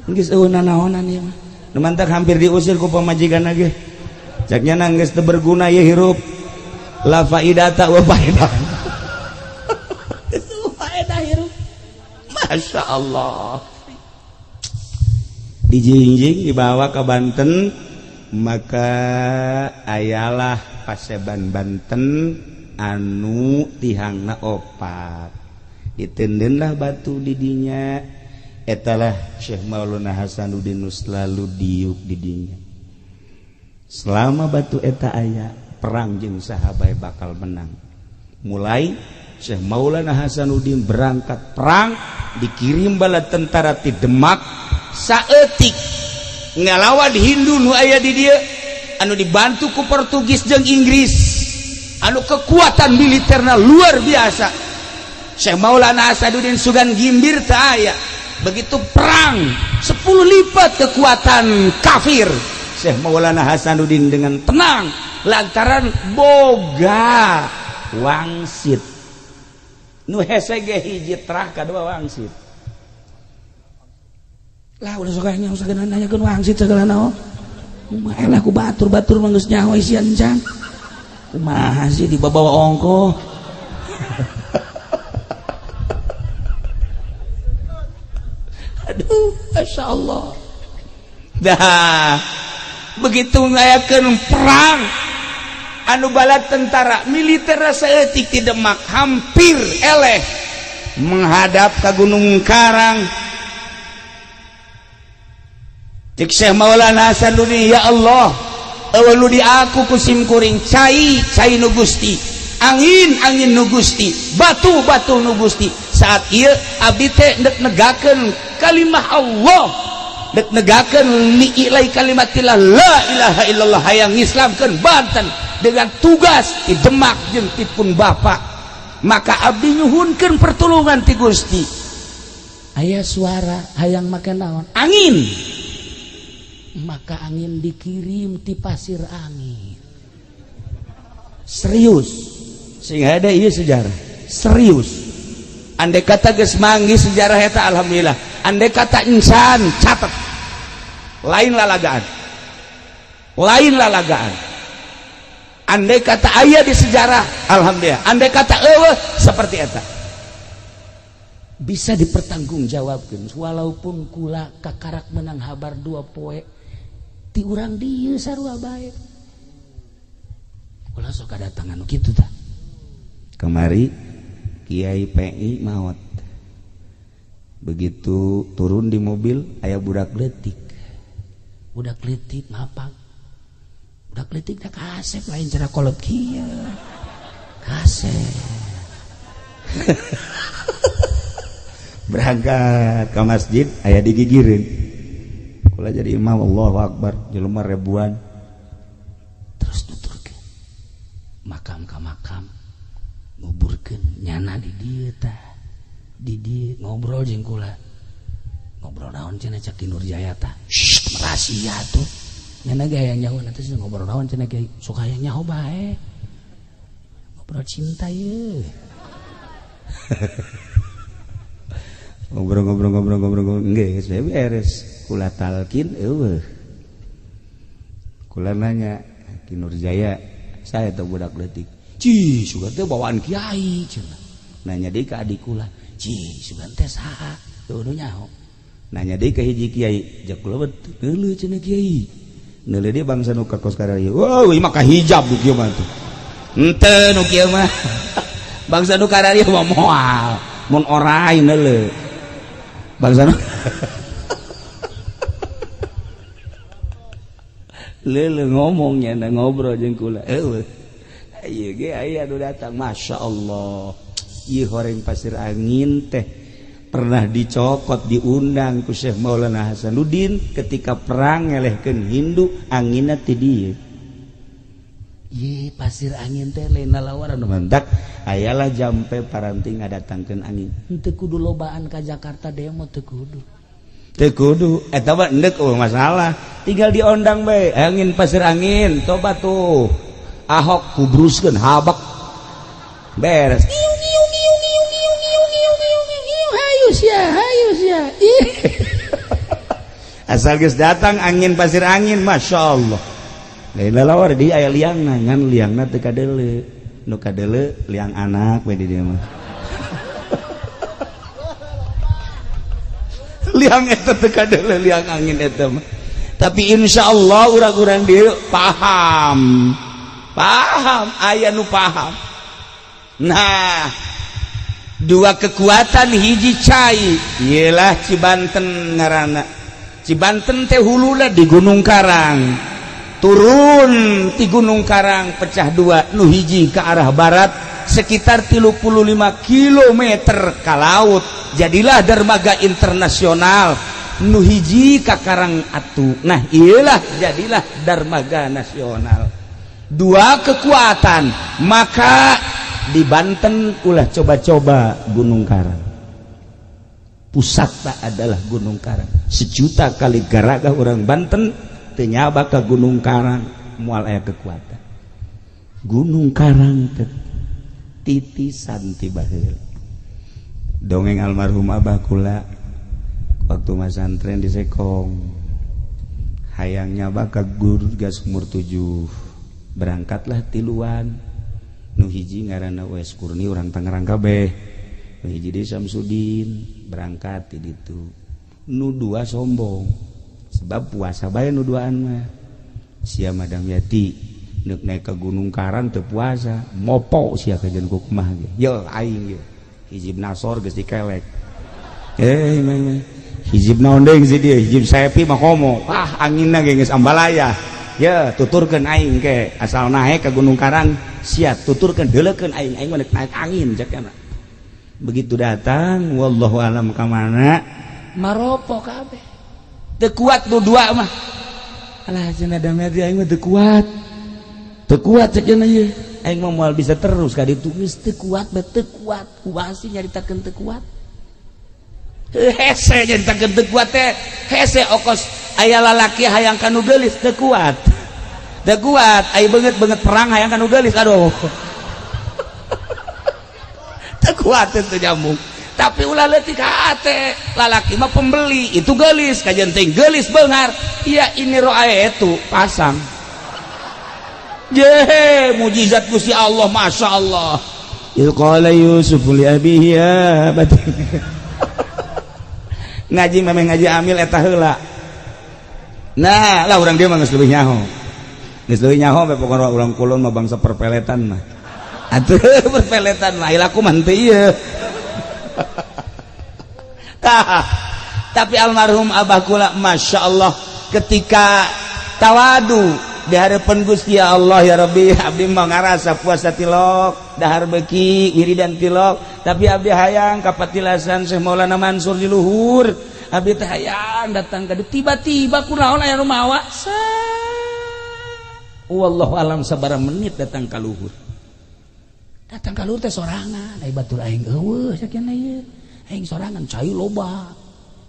Geus eueuh nanaonan ieu mah. Nu mantak hampir diusir ku pamajikan ge. Cak nya geus teu berguna ieu hirup. La faidata wa faedah. Geus faedah hirup. Masya Allah. Dijingjing dibawa ke Banten, maka ayalah paseban Banten anu tihangna opat. Ditendenlah batu didinya. Etalah Syekh Maulana Hasanuddin selalu diuk didinya. Selama batu eta aya, perang jeung saha bae bakal menang. Mulai Syekh Maulana Hasanuddin berangkat perang, dikirim bala tentara ti Demak saeutik ngalawan Hindu nu aya di dieu anu dibantu ku Portugis jeung Inggris anu kekuatan militerna luar biasa. Syekh Maulana Hasanuddin sugan gimbir teu aya. Begitu perang 10 lipat kekuatan kafir, Syekh Maulana Hasanuddin dengan tenang lantaran boga wangsit nu hese ge hiji terah kadua wangsit. Lah ulah sok nya usah nanyakeun wangsit segala naon. Kumaha lah ku batur-batur mah geus nyaho isian can. Kumaha sih dibawa ongkoh. Aduh, Masya Allah. Dah begitu ngayakeun perang anu bala tentara militer saeutik ti Demak hampir eleh menghadap ke Gunung Karang. Cek Syekh Maulana Hasanuddin, ya Allah, eueuh nu di aku ku sim kuring cai cai nu Gusti Angin angin nu Gusti, batu batu nu Gusti. Saat ieu abdi teh dek negakeun kalimah Allah, dek negakeun li'ilai kalimatillah la ilaha illallah, hayang ngislamkeun Banten dengan tugas di Demak jeung ti pun bapak. Maka abdi nyuhunkeun pertolongan ti Gusti. Aya suara hayang make naon? Angin. Maka angin dikirim ti Pasir Angin. Serius, sehingga ada iya sejarah serius. Andai kata geus manggih sejarah eta, alhamdulillah. Andai kata insan catat, lain lalagaan, lain lalagaan. Andai kata aya di sejarah, alhamdulillah. Andai kata eueuh, seperti eta bisa dipertanggungjawabkan. Walaupun kula kakarak menang habar 2 poe ti urang dieu sarua bae, kula sok kadatangan kitu tah. Kemari Kiai PI maut, begitu turun di mobil aya budak letik. Budak letik ngapang, budak letik dah kasep, lain cara kolot kieu kasep. Berangkat ke masjid aya digigirin, kula jadi imam, Allahu Akbar, jelema ribuan. Terus nuturkeun makam ka makam, nguburkeun nyana di dieu tah, di dieu ngobrol jeung kula. Ngobrol naon cenah cak Ki Nurjaya tah? Shh, rahasia tuh. Nyana ge hayang nyaho nanti ngobrol naon cenah kiai, sok hayang nyaho bae, ngobrol cinta ye. Ngobrol-ngobrol-ngobrol-ngobrol geus beres, kula talkin eueuh. Kula nanya Ki Nurjaya, saya teh budak leutik. Ci, sugan teh bawaan kiai cenah. Nanya deui ka adik kula, ci, sugan teh saha? Teu nyaho. Nanya deui ka hiji kiai, jak kula betul neuleuh cenah kiai. Neuleuh deui bangsa nu ka kos kararieu. Wah, ieu mah kahijab nu kieu mah tuh. Henteu nu kieu mah. Bangsa nu kararieu mah moal. Mun orai neuleuh. Bangsa nu leuleuh ngomongnya na ngobrol jeung kula. Eueuh. Ieu ge aya nu datang, Masya Allah. Ieu horeng Pasir Angin teh pernah dicokot, diundang ku Syekh Maulana Hasanuddin ketika perang ngelehkeun Hindu, anginna ti dieu. Ye Pasir Angin teh lain lalawaran. Mantak ayalah jampe paranti ngadatangkeun angin. Henteu kudu lobaan ka Jakarta demo, teu kudu. Teu kudu eta mah endek eueuh masalah. Tinggal diondang bae angin Pasir Angin, coba tuh Ahok kubruskeun habak beres. Hayu sia, hayu sia. Asal geus datang angin Pasir Angin, Masya Allah. Lain lalawar di aya liangna, ngan liangna teu kadeuleu. Nu kadeuleu liang anak we di dieu mah. Liang eta teu kadeuleu, liang angin eta mah. Tapi insya Allah urang-urang dieu paham. Paham, aya nu paham. Nah, dua kekuatan hiji cai, iyalah Cibanten ngaranna. Cibanten teh huluna di Gunung Karang. Turun ti Gunung Karang pecah dua, nu hiji ke arah barat sekitar 35 km ke laut. Jadilah dermaga internasional. Nu hiji ka Karang Atu. Nah, iyalah jadilah dermaga nasional. Dua kekuatan, maka di Banten ulah coba-coba Gunung Karang. Pusatna adalah Gunung Karang. Sejuta kali garaga orang Banten teu nyaba ka Gunung Karang, moal aya kekuatan. Gunung Karang teh titisan ti baheula. Dongeng almarhum abah kula waktu masantren di Sekong, hayang nyaba ka guru gas umur 7. Berangkatlah tiluan. Nu hiji ngaranna Wes Kurni urang Tangerang kabeh. Nu hiji deui Samsudin, berangkat ti ditu. Nu dua sombong. Sebab puasa bae nu duaan mah. Sia Madam Yati neuk naik ke Gunung Karang teu puasa, mopo sia kajeun ku kumaha ge. Ye aing ye. Hizib Nasor geus dikelek. Mah hizib naon deui si dieu, hizib Saepi mah komo. Ah anginna ge geus ambalaya. Ya tuturkeun aing ke asal naik ke Gunung Karang Sia tuturkeun deuleukeun aing, aing mah naik angin cek. Begitu datang, wallahu alam ka mana, maropo kabeh, teu kuat nu dua mah. Alah, cenah, da aing mah teu kuat, teu kuat cek ieu, aing mah moal bisa terus ka ditu, geus teu kuat bae, teu kuat. Kumaha sih nyaritakeun teu kuat? Hese nyaritakeun teu kuat teh, hese okos aya lalaki hayang ka nu geulis, teu kuat, teu kuat. Aya beungeut-beungeut perang hayang ka nu geulis, aduh, teu kuat, teu nyambung. Tapi ulah leutik hate, lalaki mah pembeli itu geulis, kajian ting geulis beunghar. Iya, ini roa itu pasang je mujizat Gusti Allah, Masya Allah. Idz qala Yusuf li abihi ya abati. Ngaji memang ngaji amil eta heula. Nah lah, urang dia mah geus leuwih nyaho, geus leuwih nyaho bae. Pokona urang kulon mah bangsa perpeletan mah atuh, perpeletan mah laku mah henteu ieu. Tah, tapi almarhum abah kula, Masya Allah, ketika tawadu di hadapan Gusti Allah, ya Rabbi, abdi mah ngarasa puasa tilok, dahar beki, wiridan tilok, tapi abdi hayang kapatilasan Syekh Maulana Mansur di luhur, abdi teh hayang datang ka. Tiba-tiba kunaon aya nu mawa, wallahu alam sabaraha menit datang ka luhur. Datang ka luhur teh sorangan, ai batur aing eueuh sakieu ieu, aing sorangan, cai loba,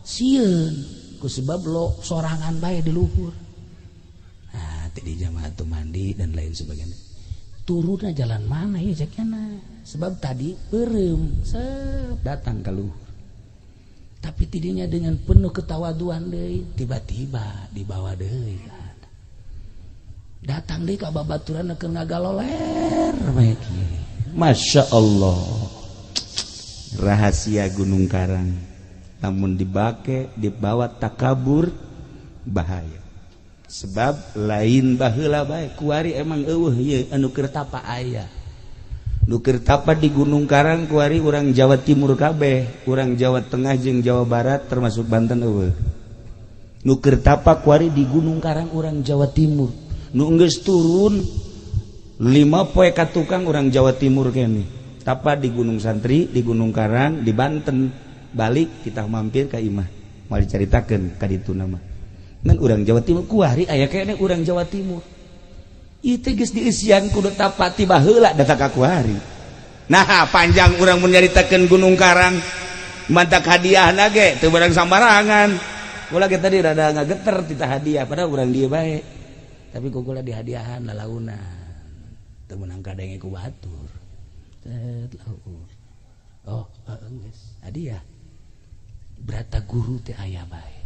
sieun ku sebab lo sorangan bae di luhur. Nah, di jamaah tuh mandi dan lain sebagainya, turunnya jalan mana ya cekna, sebab tadi beureum set datang ke luhur. Tapi tidinya dengan penuh ketawaduan deui, tiba-tiba dibawa deui, datang deui ka babaturan keur ngagaloler bae. Masya Allah, rahasia Gunung Karang, namun dibake dibawa takabur bahaya, sebab lain baheula bae, kuari emang eueuh ieu anu keur tapa. Aya nu keur tapa di Gunung Karang kuari urang Jawa Timur kabeh, urang Jawa Tengah jeung Jawa Barat termasuk Banten eueuh. Nu keur tapa kuari di Gunung Karang urang Jawa Timur, nu geus turun 5 poe ka tukang urang Jawa Timur kene tapa di Gunung Santri, di Gunung Karang, di Banten. Balik kita mampir ke imah, mau diceritakan ka ditu nama ngan urang Jawa Timur kuari aya kene urang Jawa Timur. Itu geus diisian kudu tapa tiba heula datang ka kuari. Nah, panjang urang mun nyaritakeun Gunung Karang, mantak hadiah ge teu barang sambarangan. Kula ge tadi rada ngageter tita hadiah, padahal urang dieu bae, tapi ku kula dihadiahan lalaunan, teu meunang kadenge ku batur. Set laur, oh geus hadiah berata guru teh aya bae.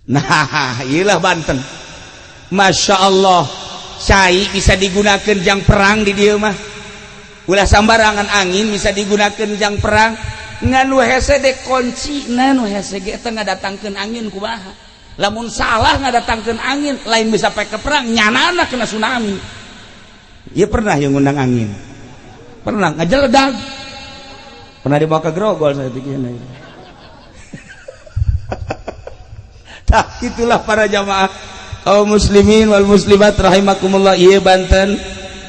Nah, iyalah Banten, Masya Allah, cai bisa digunakan jang perang di dieu mah, ulah sambarangan. Angin bisa digunakan jang perang, ngan nu hese de kunci. Nah, nu hese ge teh ngadatangkeun angin kumaha? Lamun salah ngadatangkeun angin, lain bisa pake perang, nyanana kena tsunami. Ieu pernah yang ngundang angin, pernah ngajeledag, pernah dibawa ke Grogol saya pikirnya. Tah, itulah para jamaah kaum muslimin wal muslimat rahimakumullah. Ieu Banten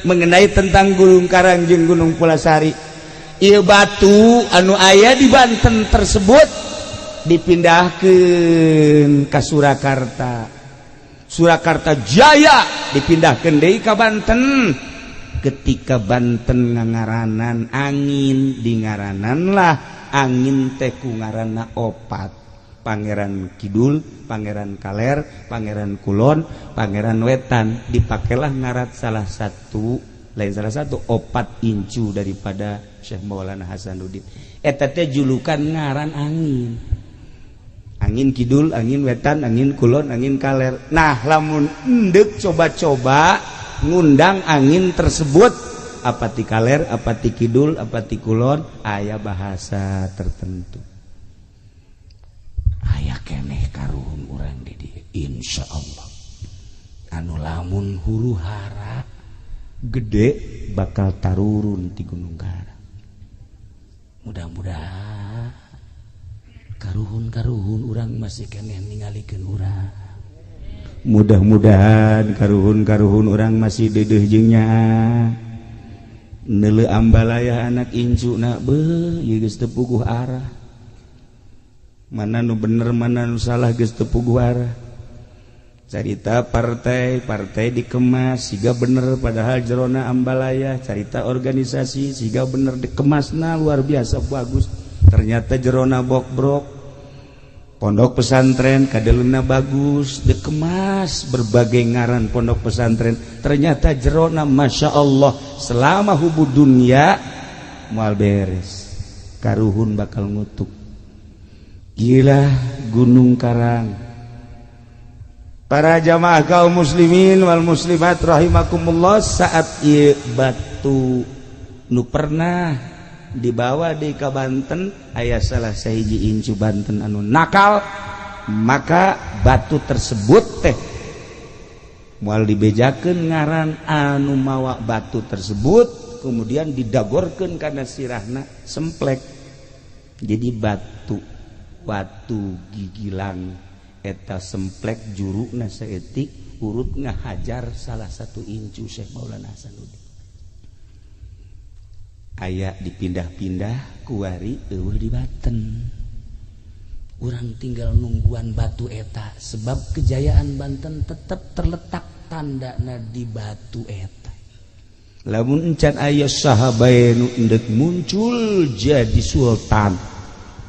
mengenai tentang Gunung Karang jeung Gunung Pulasari. Ieu batu anu aya di Banten tersebut dipindahkeun ka Surakarta, Surakarta Jaya dipindahkeun deui ka Banten. Ketika Banten ngangaranan angin, di ngaranan lah angin teh ku ngaranna opat: Pangeran Kidul, Pangeran Kaler, Pangeran Kulon, Pangeran Wetan. Dipakailah ngarat salah satu, lain salah satu, opat incu daripada Syekh Maulana Hasanuddin. Eta teh julukan ngaran angin, angin kidul, angin wetan, angin kulon, angin kaler. Nah, lamun endek coba-coba ngundang angin tersebut, apa ti kaler, apa ti kidul, apa ti kulon, aya bahasa tertentu. Aya keneh karuhun urang di dieu, insyaallah, anu lamun huru hara gede bakal tarurun di Gunung Karang. Mudah-mudahan karuhun-karuhun urang masih keneh ningalikeun urang. Mudah-mudahan karuhun-karuhun orang masih dedeh jeung nyaah. Neuleu ambalaya anak incu na beuh ieu geus teu puguh arah. Mana nu bener mana nu salah geus teu puguh arah. Carita partai, partai dikemas siga bener padahal jerona ambalaya. Carita organisasi siga bener dikemasna luar biasa bagus. Ternyata jerona bokbrok. Pondok pesantren kadeluna bagus dikemas berbagai ngaran pondok pesantren, ternyata jerona Masya Allah selama hubu dunia moal beres, karuhun bakal ngutuk. Gila Gunung Karang. Para jamaah kaum muslimin wal muslimat rahimakumullah, saat ieu batu nu pernah dibawa di ka Banten aya salah sahiji incu Banten anu nakal, maka batu tersebut teh moal dibejakeun ngaran anu mawa batu tersebut, kemudian didagorkeun kana sirahna semplek. Jadi batu watu gigilang eta semplek jurukna saeutik urut ngahajar salah satu incu Syekh Maulana Hasanuddin. Aya dipindah-pindah kuari eueuh di Banten. Urang tinggal nungguan batu eta sebab kejayaan Banten tetap terletak tandana di batu eta. Lamun encan aya sahabae nu endek muncul jadi sultan,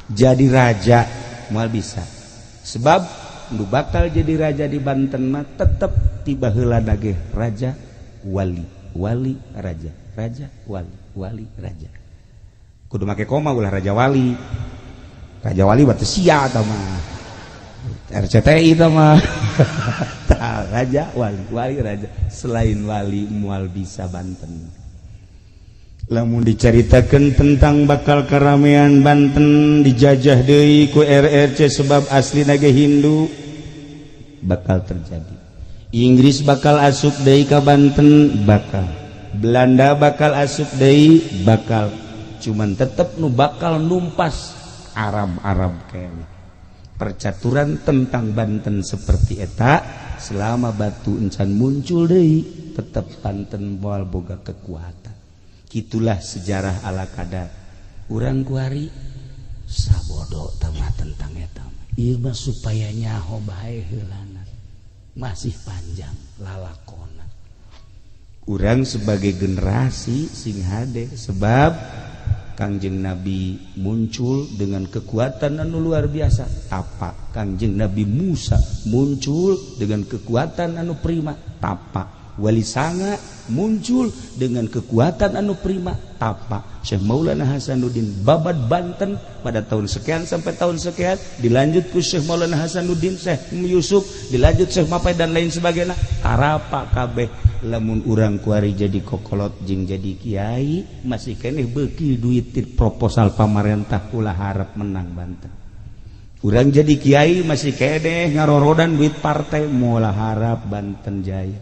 jadi raja moal bisa. Sebab nu bakal jadi raja di Banten mah tetep tiba heula ge raja wali, wali raja, raja wali, wali raja. Kudu make koma ulah raja wali. Raja wali berarti sia tah mah. RCTI tah mah. Tah raja wali, wali raja. Selain wali moal bisa Banten. Lamun dicaritakeun tentang bakal keramaian Banten dijajah deui ku RRC sebab aslina ge Hindu, bakal terjadi. Inggris bakal asup deui ka Banten, bakal. Belanda bakal asup deui, bakal. Cuman tetep nu bakal numpas Arab-Arab kene. Percaturan tentang Banten seperti eta selama batu encan muncul deui tetep Banten moal boga kekuatan. Gitulah sejarah ala kadar. Urang kuari sabodo tamah tentang eta. Ieu mah supaya nyaho bae heulana. Masih panjang lalakona. Urang sebagai generasi sing hade sebab Kangjeng Nabi muncul dengan kekuatan anu luar biasa tapa. Kangjeng Nabi Musa muncul dengan kekuatan anu prima tapa. Wali Sanga muncul dengan kekuatan anu prima tapa. Syekh Maulana Hasanuddin babad Banten pada tahun sekian sampai tahun sekian, dilanjut ku Syekh Maulana Hasanuddin, Syekh Yusuf, dilanjut Syekh Mapai dan lain sebagainya. Tarapa kabeh. Lamun urang kuari jadi kokolot jeung jadi kiai masih keneh beuki duit proposal pamarentah ulah harap menang Banten. Urang jadi kiai masih keneh ngarorodan duit partai moal harap Banten jaya.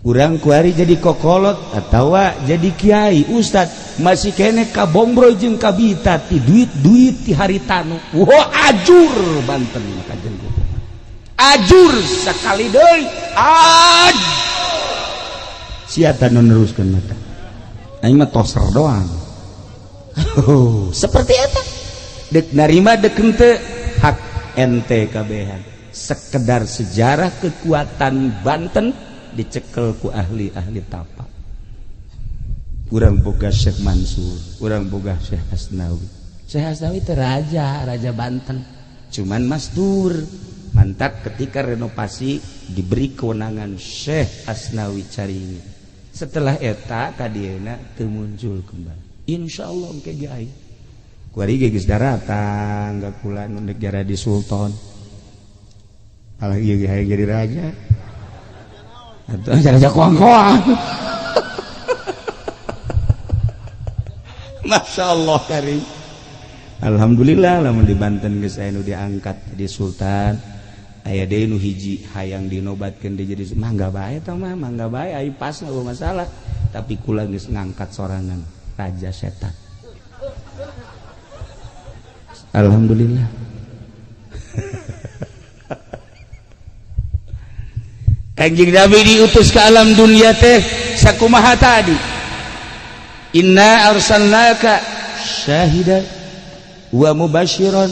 Urang kuari jadi kokolot atawa jadi kiai ustad masih keneh kabombro jeung kabita ti duit-duit ti haritanu. Wah, ajur Banten kajen ajur sakali deui. Aj siapa nu neruskeun mata aing mah toser doang. Seperti eta dek narima dek henteu hak ente kabehan. Sekedar sejarah kekuatan Banten dicekel ku ahli-ahli tapa. Urang boga Syekh Mansur, urang boga Syekh Hasnawi. Syekh Hasnawi teh raja, raja Banten. Cuman masdur. Mantap ketika renovasi diberi kewenangan Syekh Asnawi Caringi. Setelah eta kadieuna teu muncul kembali. Insyaallah engke ge aya. Kuari ge geus daratang ka kula nu negara di sultan. Alah ieu ge hayang jadi raja. Atuh raja koang-koang. Masya Allah karim. Alhamdulillah lamun di Banten geus aya nu diangkat jadi sultan. Aya deui nu hiji hayang dinobatkeun deui jadi mangga bae tah mah, mangga bae ai pas nggak masalah. Tapi kula geus ngangkat sorangan raja setan. Alhamdulillah. Kanjeng Nabi diutus ke alam dunia teh sakumaha tadi. Inna arsalnaka syahidan wa mubasyiran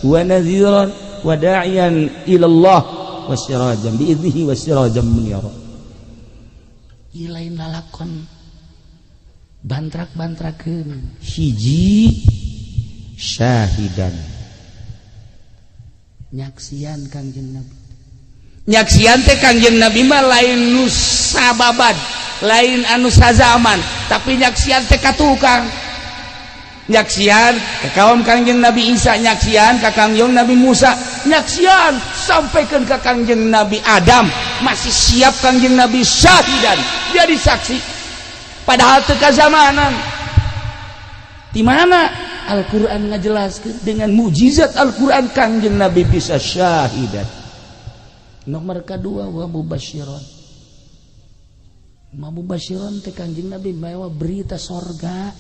wa nadhiran wa da'iyan ila Allah wa sirajan bi idnihi wa sirajan munira. Ieu lain lalakon bantrak-bantrakeun. Hiji syahidan, nyaksian Kangjeng Nabi. Nyaksian teh Kangjeng Nabi mah lain nu sababad, lain anu sazaman, tapi nyaksian teh ka tukang. Nyaksian ka kaum Kangjeng Nabi Isa, nyaksian ka Kangjeng Nabi Musa, nyaksian sampaikan ka Kangjeng Nabi Adam, masih siap Kangjeng Nabi syahidan, jadi saksi. Padahal teu kazamanan. Di mana Al-Quran ngajelaskeun dengan mukjizat Al-Quran Kangjeng Nabi bisa syahidan. Nomor kedua wa mubasyiron. Ma mubasyiron teh Kangjeng Nabi mawa berita sorga.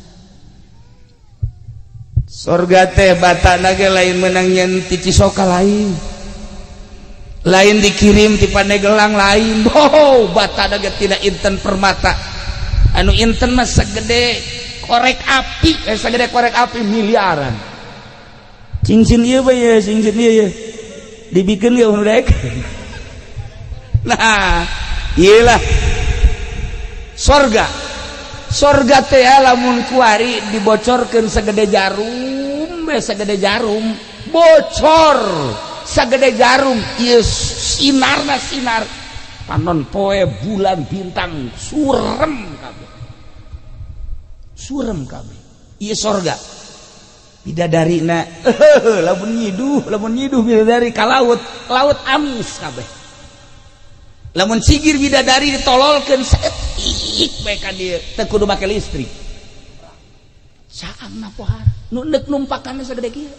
Sorga teh batana ge lain menang nyen ti Cisoka, lain, lain dikirim ti Pandeglang, lain. Oh, batana ge tina inten permata anu inten mah segede korek api, segede korek api miliaran. Cincin ieu bae ye, cincin ieu ye dibikin ge nu daek. Nah, iyalah sorga. Sorga teh lamun kuari dibocorkeun segede jarum be, segede jarum bocor, segede jarum ieu sinarna sinar panon poe, bulan, bintang surem kabeh, surem kabeh. Ieu sorga. Bidadarina lamun nyiduh, lamun nyiduh bidadari ka laut, laut amis kabeh. Lamun sigir bidadari ditololkeun saeutik bae ka dieu, teu kudu make listrik. Saangna pohara nu neuk numpakanna sagede kieu.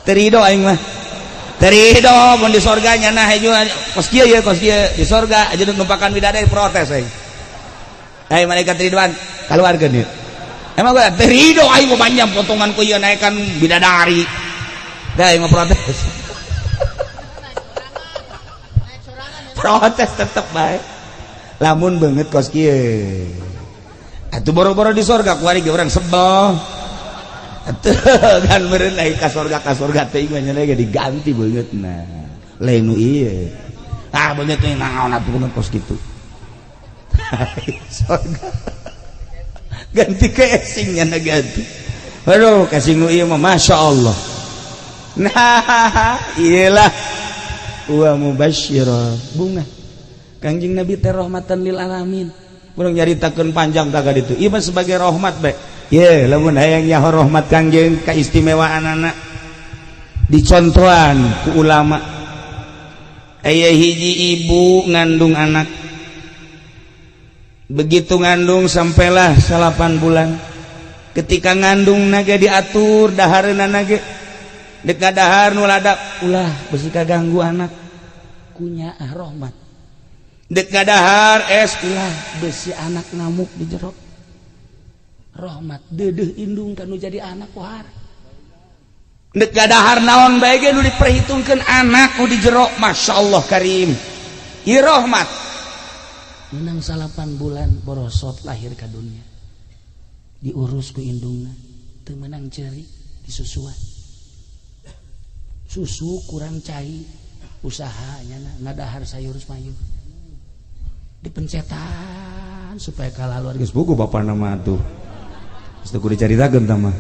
Teu rido aing mah, teu rido mun di sorga nya. Nah, hejo kos kieu ye, kos kieu di sorga aja numpakan bidadari, protes aing. Hei malaikat Ridwan, keluarkeun ieu. Emang gue teu rido aing mah, panjang potongan ku ieu naekan bidadari. Dah, aing mah protes, protes tetep bae lamun beungeut kos kieu. Atuh boro-boro di sorga, kuari ge urang sebel atuh kan meureun. Lain ka sorga, ka sorga teh mah nya ge diganti beungeutna, lain nu ieu. Ah, beungeut teh naon atuh, beungeut kos kitu. Sorga ganti casingnya na, ganti. Aduh, casing nu ieu mah Masya Allah. Nah, iyalah wa mubasyira, bunga. Kangjeng Nabi teh rahmatan lil alamin. Urang nyaritakeun panjang tak ditu. Ieu mah sebagai rahmat bae ye. Lamun hayang nyaho rahmat Kangjeng, keistimewaan anak, dicontohan ku ulama. Aya hiji ibu ngandung anak. Begitu ngandung sampailah 9 bulan. Ketika ngandung naga diatur dahareuna nage, dek dahar nu ladap ulah, besi kaganggu anak. Kunya ah rahmat. Dek dahar es ulah, besi anak ngamuk di jero. Rahmat dedeh indung kanu jadi anak pohara. Dek dahar naon bae ge nu diperhitungkeun anak nu di jero. Masya Allah karim. Ieu rahmat. Menang 9 bulan borosot lahir ke dunia, diurus ku indungna, teu meunang ceri, disusuan susu kurang cai, usahanya ngadahar sayur mayur dipencetan supaya kalah luar. Geus buku bapak nama tuh. Geus teu kudu dicaritakeun tah mah.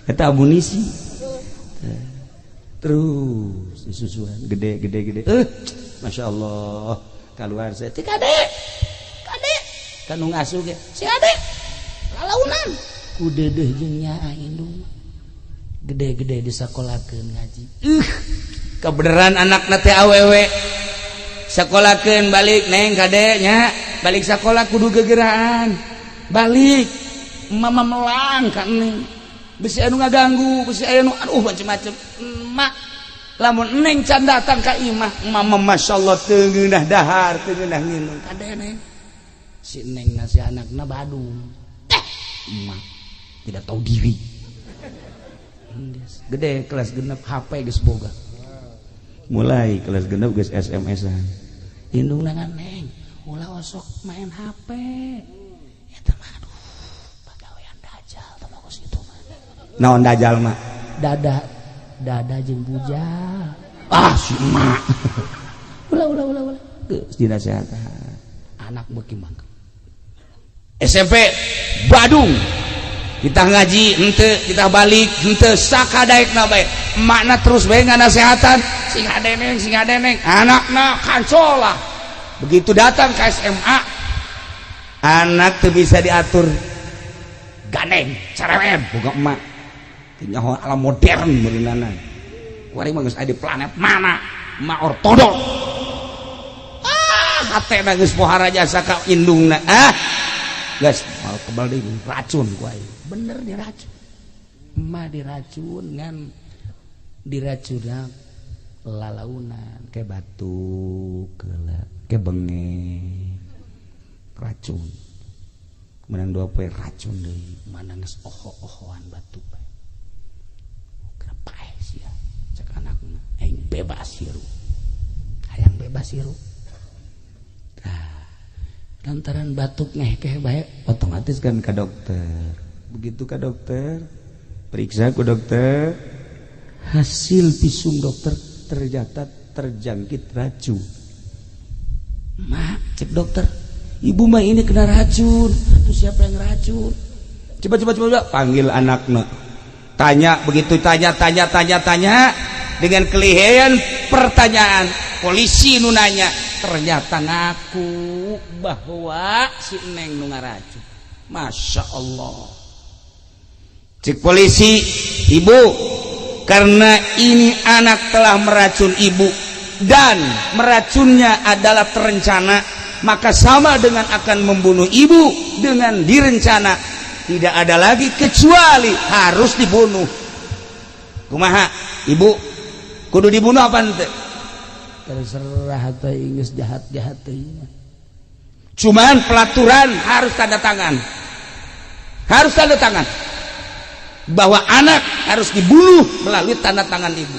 Eta amunisi. Terus disusuan gede gede gede. Masya Allah, keluar saya teh kade. Kade. Kanu ngasuh ge. Si ade lalaunan ku deudeuh jeung nyaah indung. Gede-gede disakolakeun ngaji. Kebenaran anak teh awewe sekolahkeun, balik, neng, kade nya, balik sekolah kudu gegeraan balik, mama melang ka neng, besi anu ngaganggu, besi anu aduh macem-macem. Emak lamun neng can datang ka imah, mama Masya Allah teu ngeunah dahar, teu ngeunah nginum. Kade neng, si neng nasi anakna badung teh, emak tidak tahu diri. Gede kelas 6 HP geus boga. Mulai kelas 6 geus SMS-an. Indungna neng, ulah osok main HP. Eta mah aduh, pagawean dajal teh mah kos kitu mah. Naon dajal mah? Dada, dada jeung bujal. Ah si emak. Ulah ulah ulah ulah. Geus dinasehatan. Anak beuki mangke. SMP Badung. Kita ngaji henteu, kita balik henteu, sakadaekna bae. Emakna terus bae nganasehatan, sing hadeneng, sing hadeneng. Anakna kancolah. Begitu datang ke SMA, anak teu bisa diatur. Gandeng, cerewet, boga emak. Teu nyaho alam modern meureunana. Kuari mah geus aya di planet mana? Emak ortodok. Ah, hatena geus pohara jasa ka indungna. Ah, geus mal kebal deui racun ku aing. Bener diracun. Emak diracun ngan diracunna lalaunan ke batuk keula ke bengek racun. Menang 2 poe racun deui. Mana geus oho-ohoan batuk bae. Kenapa sia? Cek anakna aing bebas hirup. Hayang bebas hirup. Tah, lantaran batuk ngehkeh bae otomatis kan ke dokter. Begitu ke dokter, periksa ke dokter, hasil visum dokter ternyata terjangkit racun. Mak, cek dokter, ibu mah ini kena racun. Itu siapa yang racun? Coba coba coba panggil anaknya. Tanya begitu tanya tanya tanya tanya dengan kelihayan pertanyaan polisi nu nanya ternyata ngaku bahwa si Neng nu ngaracun. Masya Allah. Cek polisi, ibu, karena ini anak telah meracun ibu dan meracunnya adalah terencana, maka sama dengan akan membunuh ibu dengan direncana. Tidak ada lagi kecuali harus dibunuh. Kumaha, ibu? Kudu dibunuh apa ente? Terserah teh geus jahat-jahat teh. Cuman pelaturan harus tanda tangan. Harus tanda tangan. Bahwa anak harus dibunuh melalui tanda tangan ibu.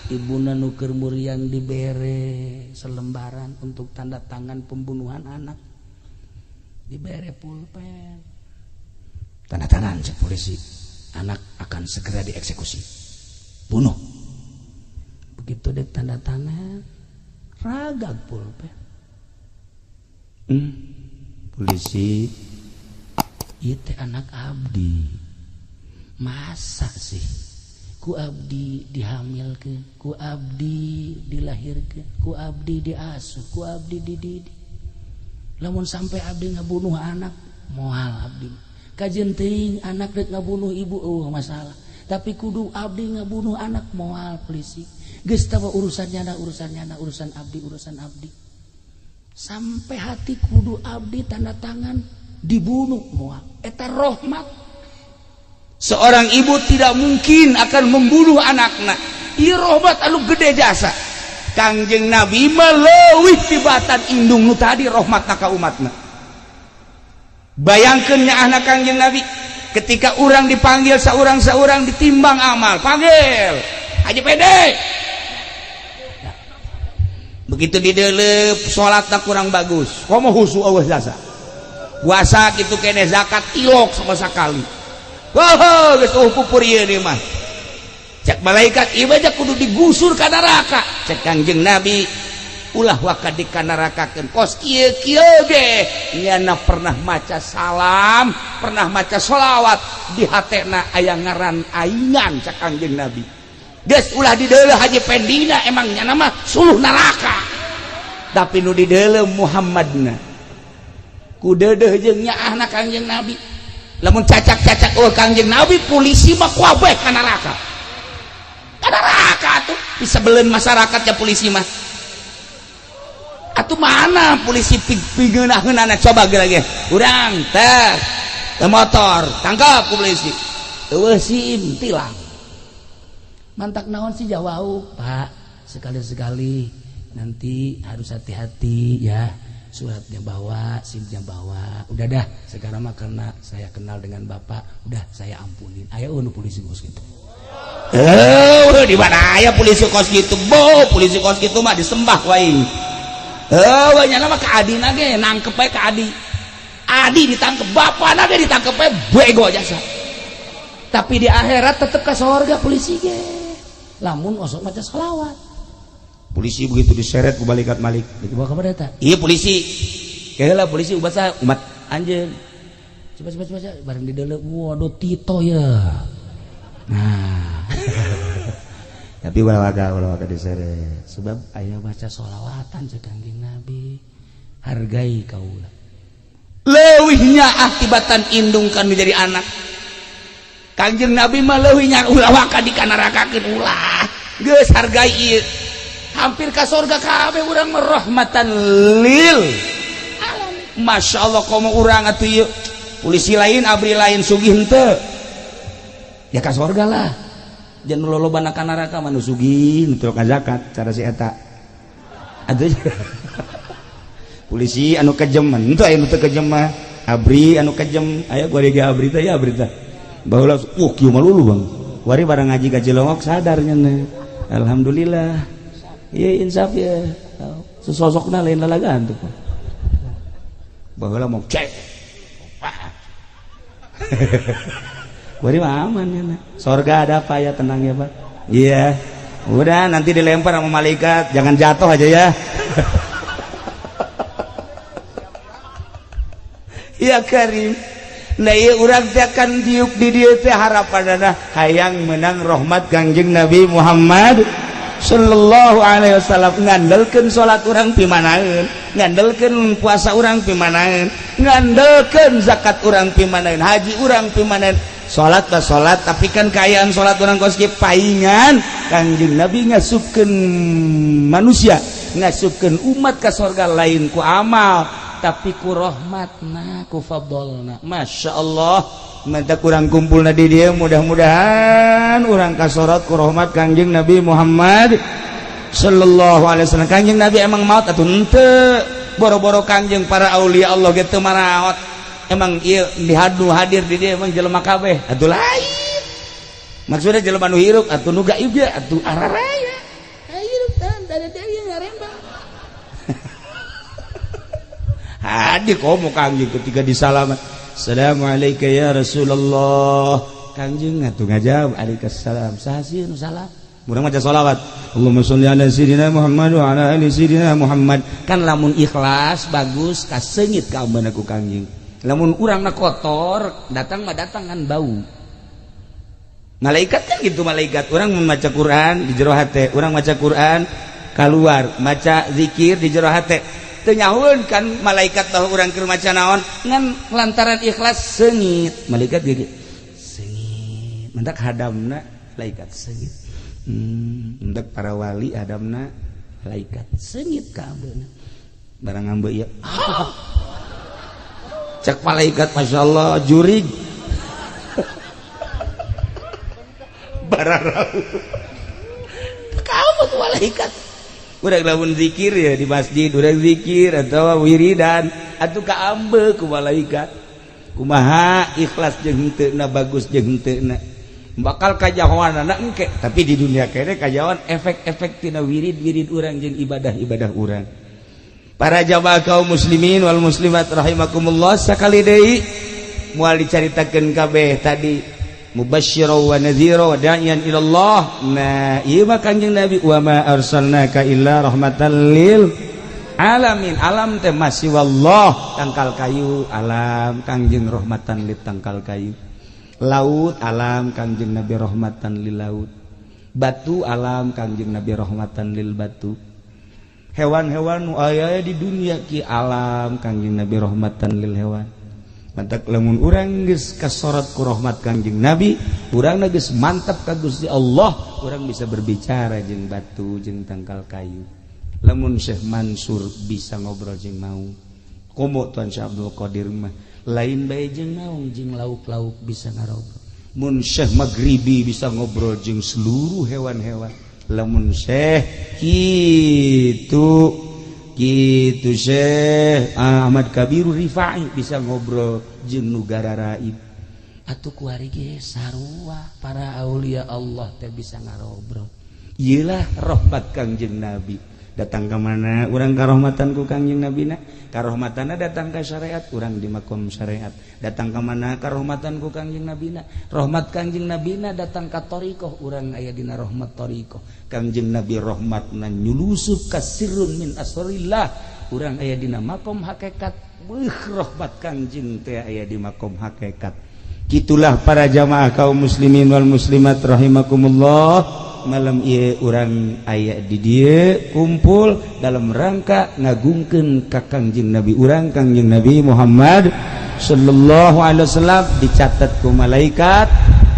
Ibuna nu keur muriang dibere selembaran untuk tanda tangan pembunuhan anak. Dibere pulpen. Tanda tangan cek polisi. Anak akan segera dieksekusi. Bunuh. Begitu dek tanda tangan, ragag pulpen. Polisi, ieu teh anak abdi. Masa sih ku abdi dihamilkeun, ku abdi dilahirkeun, ku abdi diasuh, ku abdi dididik. Lamun sampai abdi ngabunuh anak, moal abdi. Kajeun teuing anak rek ngabunuh ibu, oh masalah. Tapi kudu abdi ngabunuh anak, moal polisi. Geus tawa urusannya na, urusannya na, urusan abdi, urusan abdi. Sampai hati kudu abdi tanda tangan dibunuh moal. Eta rahmat. Seorang ibu tidak mungkin akan membunuh anaknya. Ieu rahmat anu gede jasa. Kangjeng Nabi mah leuwih tibatan indung nu tadi rahmatna ka umatna. Bayangkeun nyaahna Kangjeng Nabi ketika urang dipanggil saurang-saurang ditimbang amal, panggil Haji Pede. Begitu didelep salatna kurang bagus, komo husu eueuh jasa. Puasa kitu keneh zakat tilok sama sakali. Wah, geus eueuh pupur ieu ieu mah. Cek malaikat ieu aja kudu digusur ka neraka. Cek Kangjeng Nabi ulah waka dikanarakakeun kos kieu kieu ge nyana pernah maca salam, pernah maca sholawat di hatena aya ngaran aingan cek Kangjeng Nabi. Geus ulah dideuleuh Haji Pendina emang nyana mah suluh neraka. Tapi nu dideuleuh Muhammadna. Ku deudeuh jeung nyaahna Kangjeng Nabi. Lamun cacak-cacak eueuh Kangjeng Nabi polisi mah kabeh ka neraka. Ka neraka atuh disebeleun masyarakatnya polisi mah. Atuh mana polisi pigeunah-geunahna coba geura ge. Urang teh motor tangkap ku polisi. Eueuh SIM tilang. Mantak naon sih jawau, Pak? Sekali-sekali nanti harus hati-hati ya. Suratnya bawa, SIM-nya bawa. Udah dah, sekarang mah karena saya kenal dengan Bapak, udah saya ampunin. Ayo nu polisi bos gitu. Eh, di mana aya polisi kos kitu? Bo, polisi kos kitu mah disembah wae. Eh, nyana mah ka adina ge nangkep bae ka adi. Adi ditangkep, bapana ge ditangkep bae bego jasa. Tapi di akhirat tetep ka sorga polisi ge. Lamun osok maca selawat. Polisi begitu diseret ku malaikat Malik. Dibawa ka mana eta? Iya polisi. Keheula polisi ubat saha? Umat anjeun. Coba coba coba bareng di deuleu, waduh Tito ya. Nah. Tapi ulah waka diseret. Sebab aya baca sholawatan cek Kangjeng Nabi. Hargai kaula. Leuwihnya akibatan indung kan menjadi anak. Kangjeng Nabi mah leuwihnya ulah waka dikanarakakeun ulah. Geus hargai ieu. Hampir ka sorga kabeh urang mah rahmatan lil alamin. Masya Allah komo urang atuh ieu. Polisi lain abri lain sugih henteu. Ya ka sorga lah. Jangan lolobana ka neraka mah nu sugih nu teu zakat cara si eta. Atuh polisi anu kejem henteu aya nu teu kejem mah. Abri anu kejem aya gua ge abri teh ya abri teh. Baheula kieu mah lulu Bang. Wari barang ngaji ka Cilongok sadar nya. Alhamdulillah. Ieu insaf ya. Sesosokna lain lalagaan tuh. Baheula mau cek. Wari mah aman ya. Sorga ada apa ya, tenang ya Pak. Iya. Udah nanti dilempar sama malaikat, jangan jatuh aja ya. Ya Karim. Nah ieu urang teh akan diuk di dieu teh harapanana hayang menang rahmat Kangjeng Nabi Muhammad sallallahu alaihi wasallam. Ngandelkeun salat urang pimanaeun, ngandelkeun puasa urang pimanaeun, ngandelkeun zakat urang pimanaeun, haji urang pimanaeun. Salat bah salat, tapi kan kaayaan salat urang kos kieu paingan Kangjeng Nabi ngasupkeun manusia, ngasupkeun umat ka sorga lain ku amal tapi ku rahmatna, ku fadlna. Masya Allah, menta kurang kumpulna di dieu, mudah-mudahan urang kasorot ku rahmat Kangjeng Nabi Muhammad sallallahu alaihi wasallam. Kangjeng Nabi emang maut atuh henteu, boro-boro Kangjeng para aulia Allah ge teu maraot. Emang ieu dihadu hadir di dieu emang jelema kabeh atuh lain. Maksudnya jelema nu hirup atuh nu gaib ge atuh araraya. Hirup tan dari deui ngarembang. Hadir komo Kangjeng ketika disalaman. Assalamualaikum ya Rasulullah. Kangjeng atuh ngajawab alaikumsalam. Saha sieun nu salam? Urang maca sholawat. Allahumma sholli ala sayyidina Muhammad wa ala ali sayyidina Muhammad. Kan lamun ikhlas bagus kaseungit ka ambeuna ku Kangjeng. Lamun urangna kotor, datang mah datang kan bau. Malaikat kan gitu malaikat. Urang membaca Quran di jero hate, urang maca Quran keluar, maca zikir di jero hate. Teu nyahueun kan malaikat bahwa urang keur maca naon, ngan lantaran ikhlas seungit. Malaikat ge seungit. Mendak hadamna malaikat seungit. Mendak para wali hadamna malaikat seungit ka ambeuna. Barang ambe ieu. Cek malaikat Masya Allah jurig. Bararau. Kamu tuh malaikat. Udah lamun zikir ya di masjid, udah zikir atau wiridan atau kaambe ku malaikat. Kumaha ikhlas jeung henteu na, bagus jeung henteu na. Bakal kajahoanana engke, tapi di dunia kene kajahoan efek-efek tina wirid-wirid urang jeung ibadah-ibadah urang. Para jamaah kaum muslimin wal muslimat rahimakumullah, sakali deui moal dicaritakeun kabeh tadi mubasysyira wa nadhira wa da'iyan ila Allah. Nah, ieu mah Kangjeng Nabi wa ma arsalnaka illa rahmatan lil alamin. Alam teh masih wallah tangkal kayu alam Kangjeng rahmatan lil tangkal kayu. Laut alam Kangjeng Nabi rahmatan lil laut. Batu alam Kangjeng Nabi rahmatan lil batu. Hewan-hewan nu aya di dunia ki alam Kangjeng Nabi rahmatan lil hewan. Mantak lamun urang geus kasorot ku rahmat Kangjeng Nabi, urang geus mantap ka Gusti Allah, urang bisa berbicara jeung batu jeung tangkal kayu. Lamun Syekh Mansur bisa ngobrol jeung mau. Komo Tuan Syekh Abdul Qadir mah lain bae jeung naung jeung lauk-lauk bisa ngarobrol. Mun Syekh Maghribi bisa ngobrol jeung seluruh hewan-hewan. Lamun Syekh kitu gitu Syekh Ahmad Kabiru Rifai bisa ngobrol jeung nu gararaib. Atuh kuari ge sarua para aulia Allah teh bisa ngarobrol. Iyalah rahmat Kangjeng Nabi. Datang ke mana urang karohmatan ku Kangjeng Nabi na? Karohmatana datang ke syariat, urang di makom syariat. Datang ke mana karohmatan ku Kangjeng Nabi na? Rahmat Kangjeng Nabi na datang ka thariqah, urang aya dina rahmat thariqah. Kangjeng Nabi rahmatna nyulusup ka sirrun min asrillah, urang aya dina makom hakikat. Beuh rahmat Kangjeng teh aya di makom hakikat. Gitulah para jamaah kaum muslimin wal muslimat rahimakumullah. Malam ieu urang aya di dieu kumpul dalam rangka ngagungkeun ka Kangjeng Nabi urang, Kangjeng Nabi Muhammad sallallahu alaihi wasallam, dicatat ku malaikat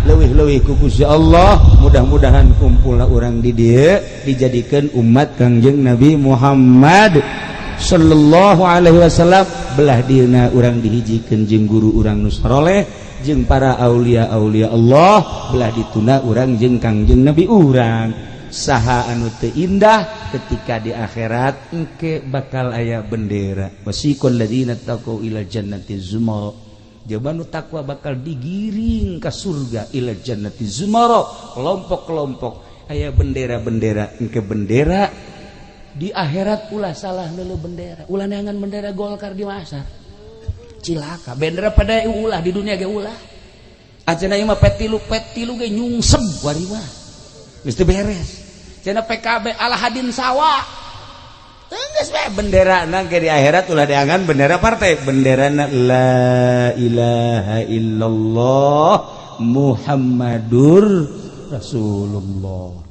leuwih-leuwih ku Gusti Allah. Mudah-mudahan kumpulna urang di dieu dijadikeun umat Kangjeng Nabi Muhammad sallallahu alaihi wasallam. Belah dieuna urang dihijikeun jeung guru urang nu saroleh jeung para aulia-aulia Allah, belah dituna urang jeung Kangjeng Nabi urang. Saha anu teu indah ketika di akhirat engke bakal aya bendera wasiqal ladzina taqau ila jannati zumara. Jaba nu takwa bakal digiring ka surga ila jannati zumara, kelompok-kelompok aya bendera-bendera. Engke bendera di akhirat ulah salah neuleuh bendera, ulah neangan bendera Golkar di pasar cilaka. Bendera pada ulah di dunia ge ulah acana ieu mah P3 P3 ge nyungsep wari mah geus teu beres. Cenah PKB ala hadin sawa geus we bendera na ge di akhirat ulah diangan bendera partai, benderana la ilaha illallah Muhammadur Rasulullah.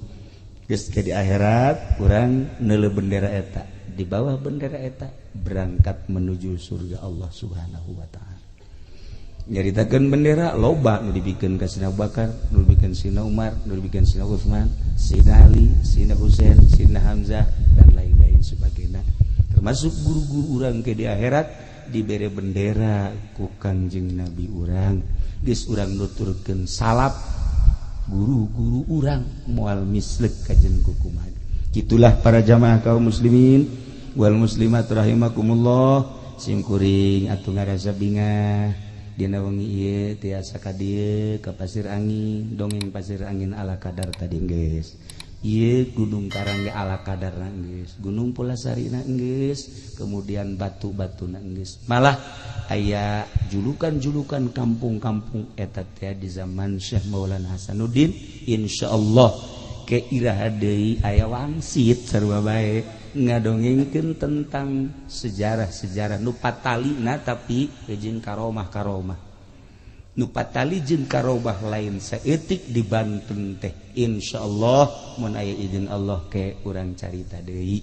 Geus ke di akhirat urang neuleuh bendera eta, di bawah bendera eta berangkat menuju surga Allah Subhanahu wa taala. Nyaritakeun bendera loba nu dibikeun ka Sina Bakar, nu dibikeun Sina Umar, nu dibikeun Sina Utsman, Sina Ali, Sina Husain, Sina Hamzah dan lain-lain sebagainya. Termasuk guru-guru urang ke di akhirat dibere bendera ku Kangjeng Nabi urang. Geus urang nuturkeun salap guru-guru urang moal mislek kajen kukumaha. Gitulah para jamaah kaum muslimin wal muslimat rahimakumullah. Simkuring atuh ngarasa bingah dina wengi ieu tiasa ka dieu ka Pasir Angin, dongeng Pasir Angin ala kadar tadi geus. Ieu Gunung Karang ge ala kadarna geus, Gunung Pulasarina geus, kemudian batu-batuna geus. Malah aya julukan-julukan kampung-kampung eta teh di zaman Syekh Maulana Hasanuddin. Insyaallah ke iraha deui aya wangsit sarua bae ngadongengkeun tentang sejarah-sejarah nu patalina tapi jeung karomah-karomah nu patali jeung karomah lain saeutik di Banten teh. Insyaallah mun aya izin Allah ke urang carita deui.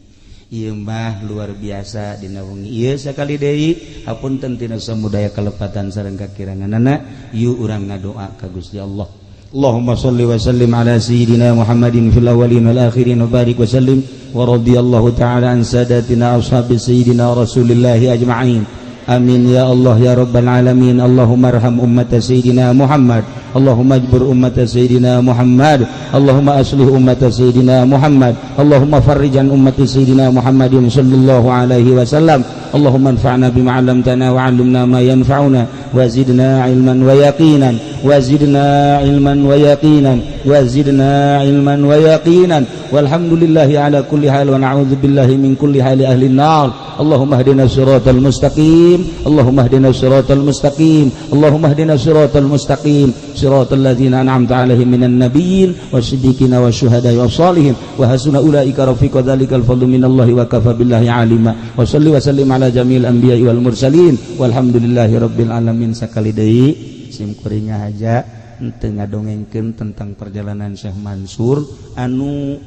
Ieu mah luar biasa dina wengi ieu sakali deui hapunten tina samudaya kalepatan sareng kakiranganana. Yuk urang ngadoa ka Gusti Allah. Allahumma salli wa sallim ala sayyidina Muhammadin fil awwalin wal akhirin wa barik wa sallim wa radiyallahu ta'ala an sadatina ashabi sayyidina Rasulillahi ajma'in. Amin ya Allah ya rabbal alamin. Allahumma arham ummata sayyidina Muhammad. Allahumma ajbur ummata sayyidina Muhammad. Allahumma aslih ummata sayyidina Muhammad. Allahumma farrijan ummati sayyidina Muhammadin sallallahu alaihi wasallam. Allahumma anfa'na bima 'allamtana wa 'allimna ma yanfa'una wa zidna 'ilman wa yaqinan wa zidna 'ilman wa yaqinan wa zidna 'ilman wa yaqinan. Walhamdulillahi ala kulli hal wa na'udzu billahi min kulli hali ahli an-nar. Allahumma hdina siratal mustaqim. Allahumma hdina siratal mustaqim. Allahumma hdina siratal mustaqim. Siratal ladzina an'amta 'alaihim minan nabiyyin wasiddiqina wasyuhada'i wassalihin wa hasuna ulaika rafiqa. Dzalikal fadlu minallahi wa kafa billahi alima. Wa salli wa sallim ala jamil anbiya'i wal mursalin walhamdulillahi rabbil alamin. Sakali deui sim kuring aja henteu ngadongengkeun tentang perjalanan Syekh Mansur anu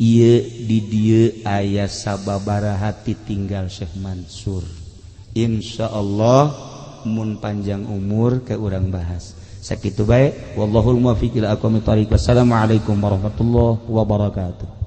ieu di dieu aya sababaraha tinggal Syekh Mansur. Insyaallah mun panjang umur ke urang bahas. Sakitu bae, wallahul muwaffiq ila aqwamit thariq. Wassalamualaikum warahmatullahi wabarakatuh.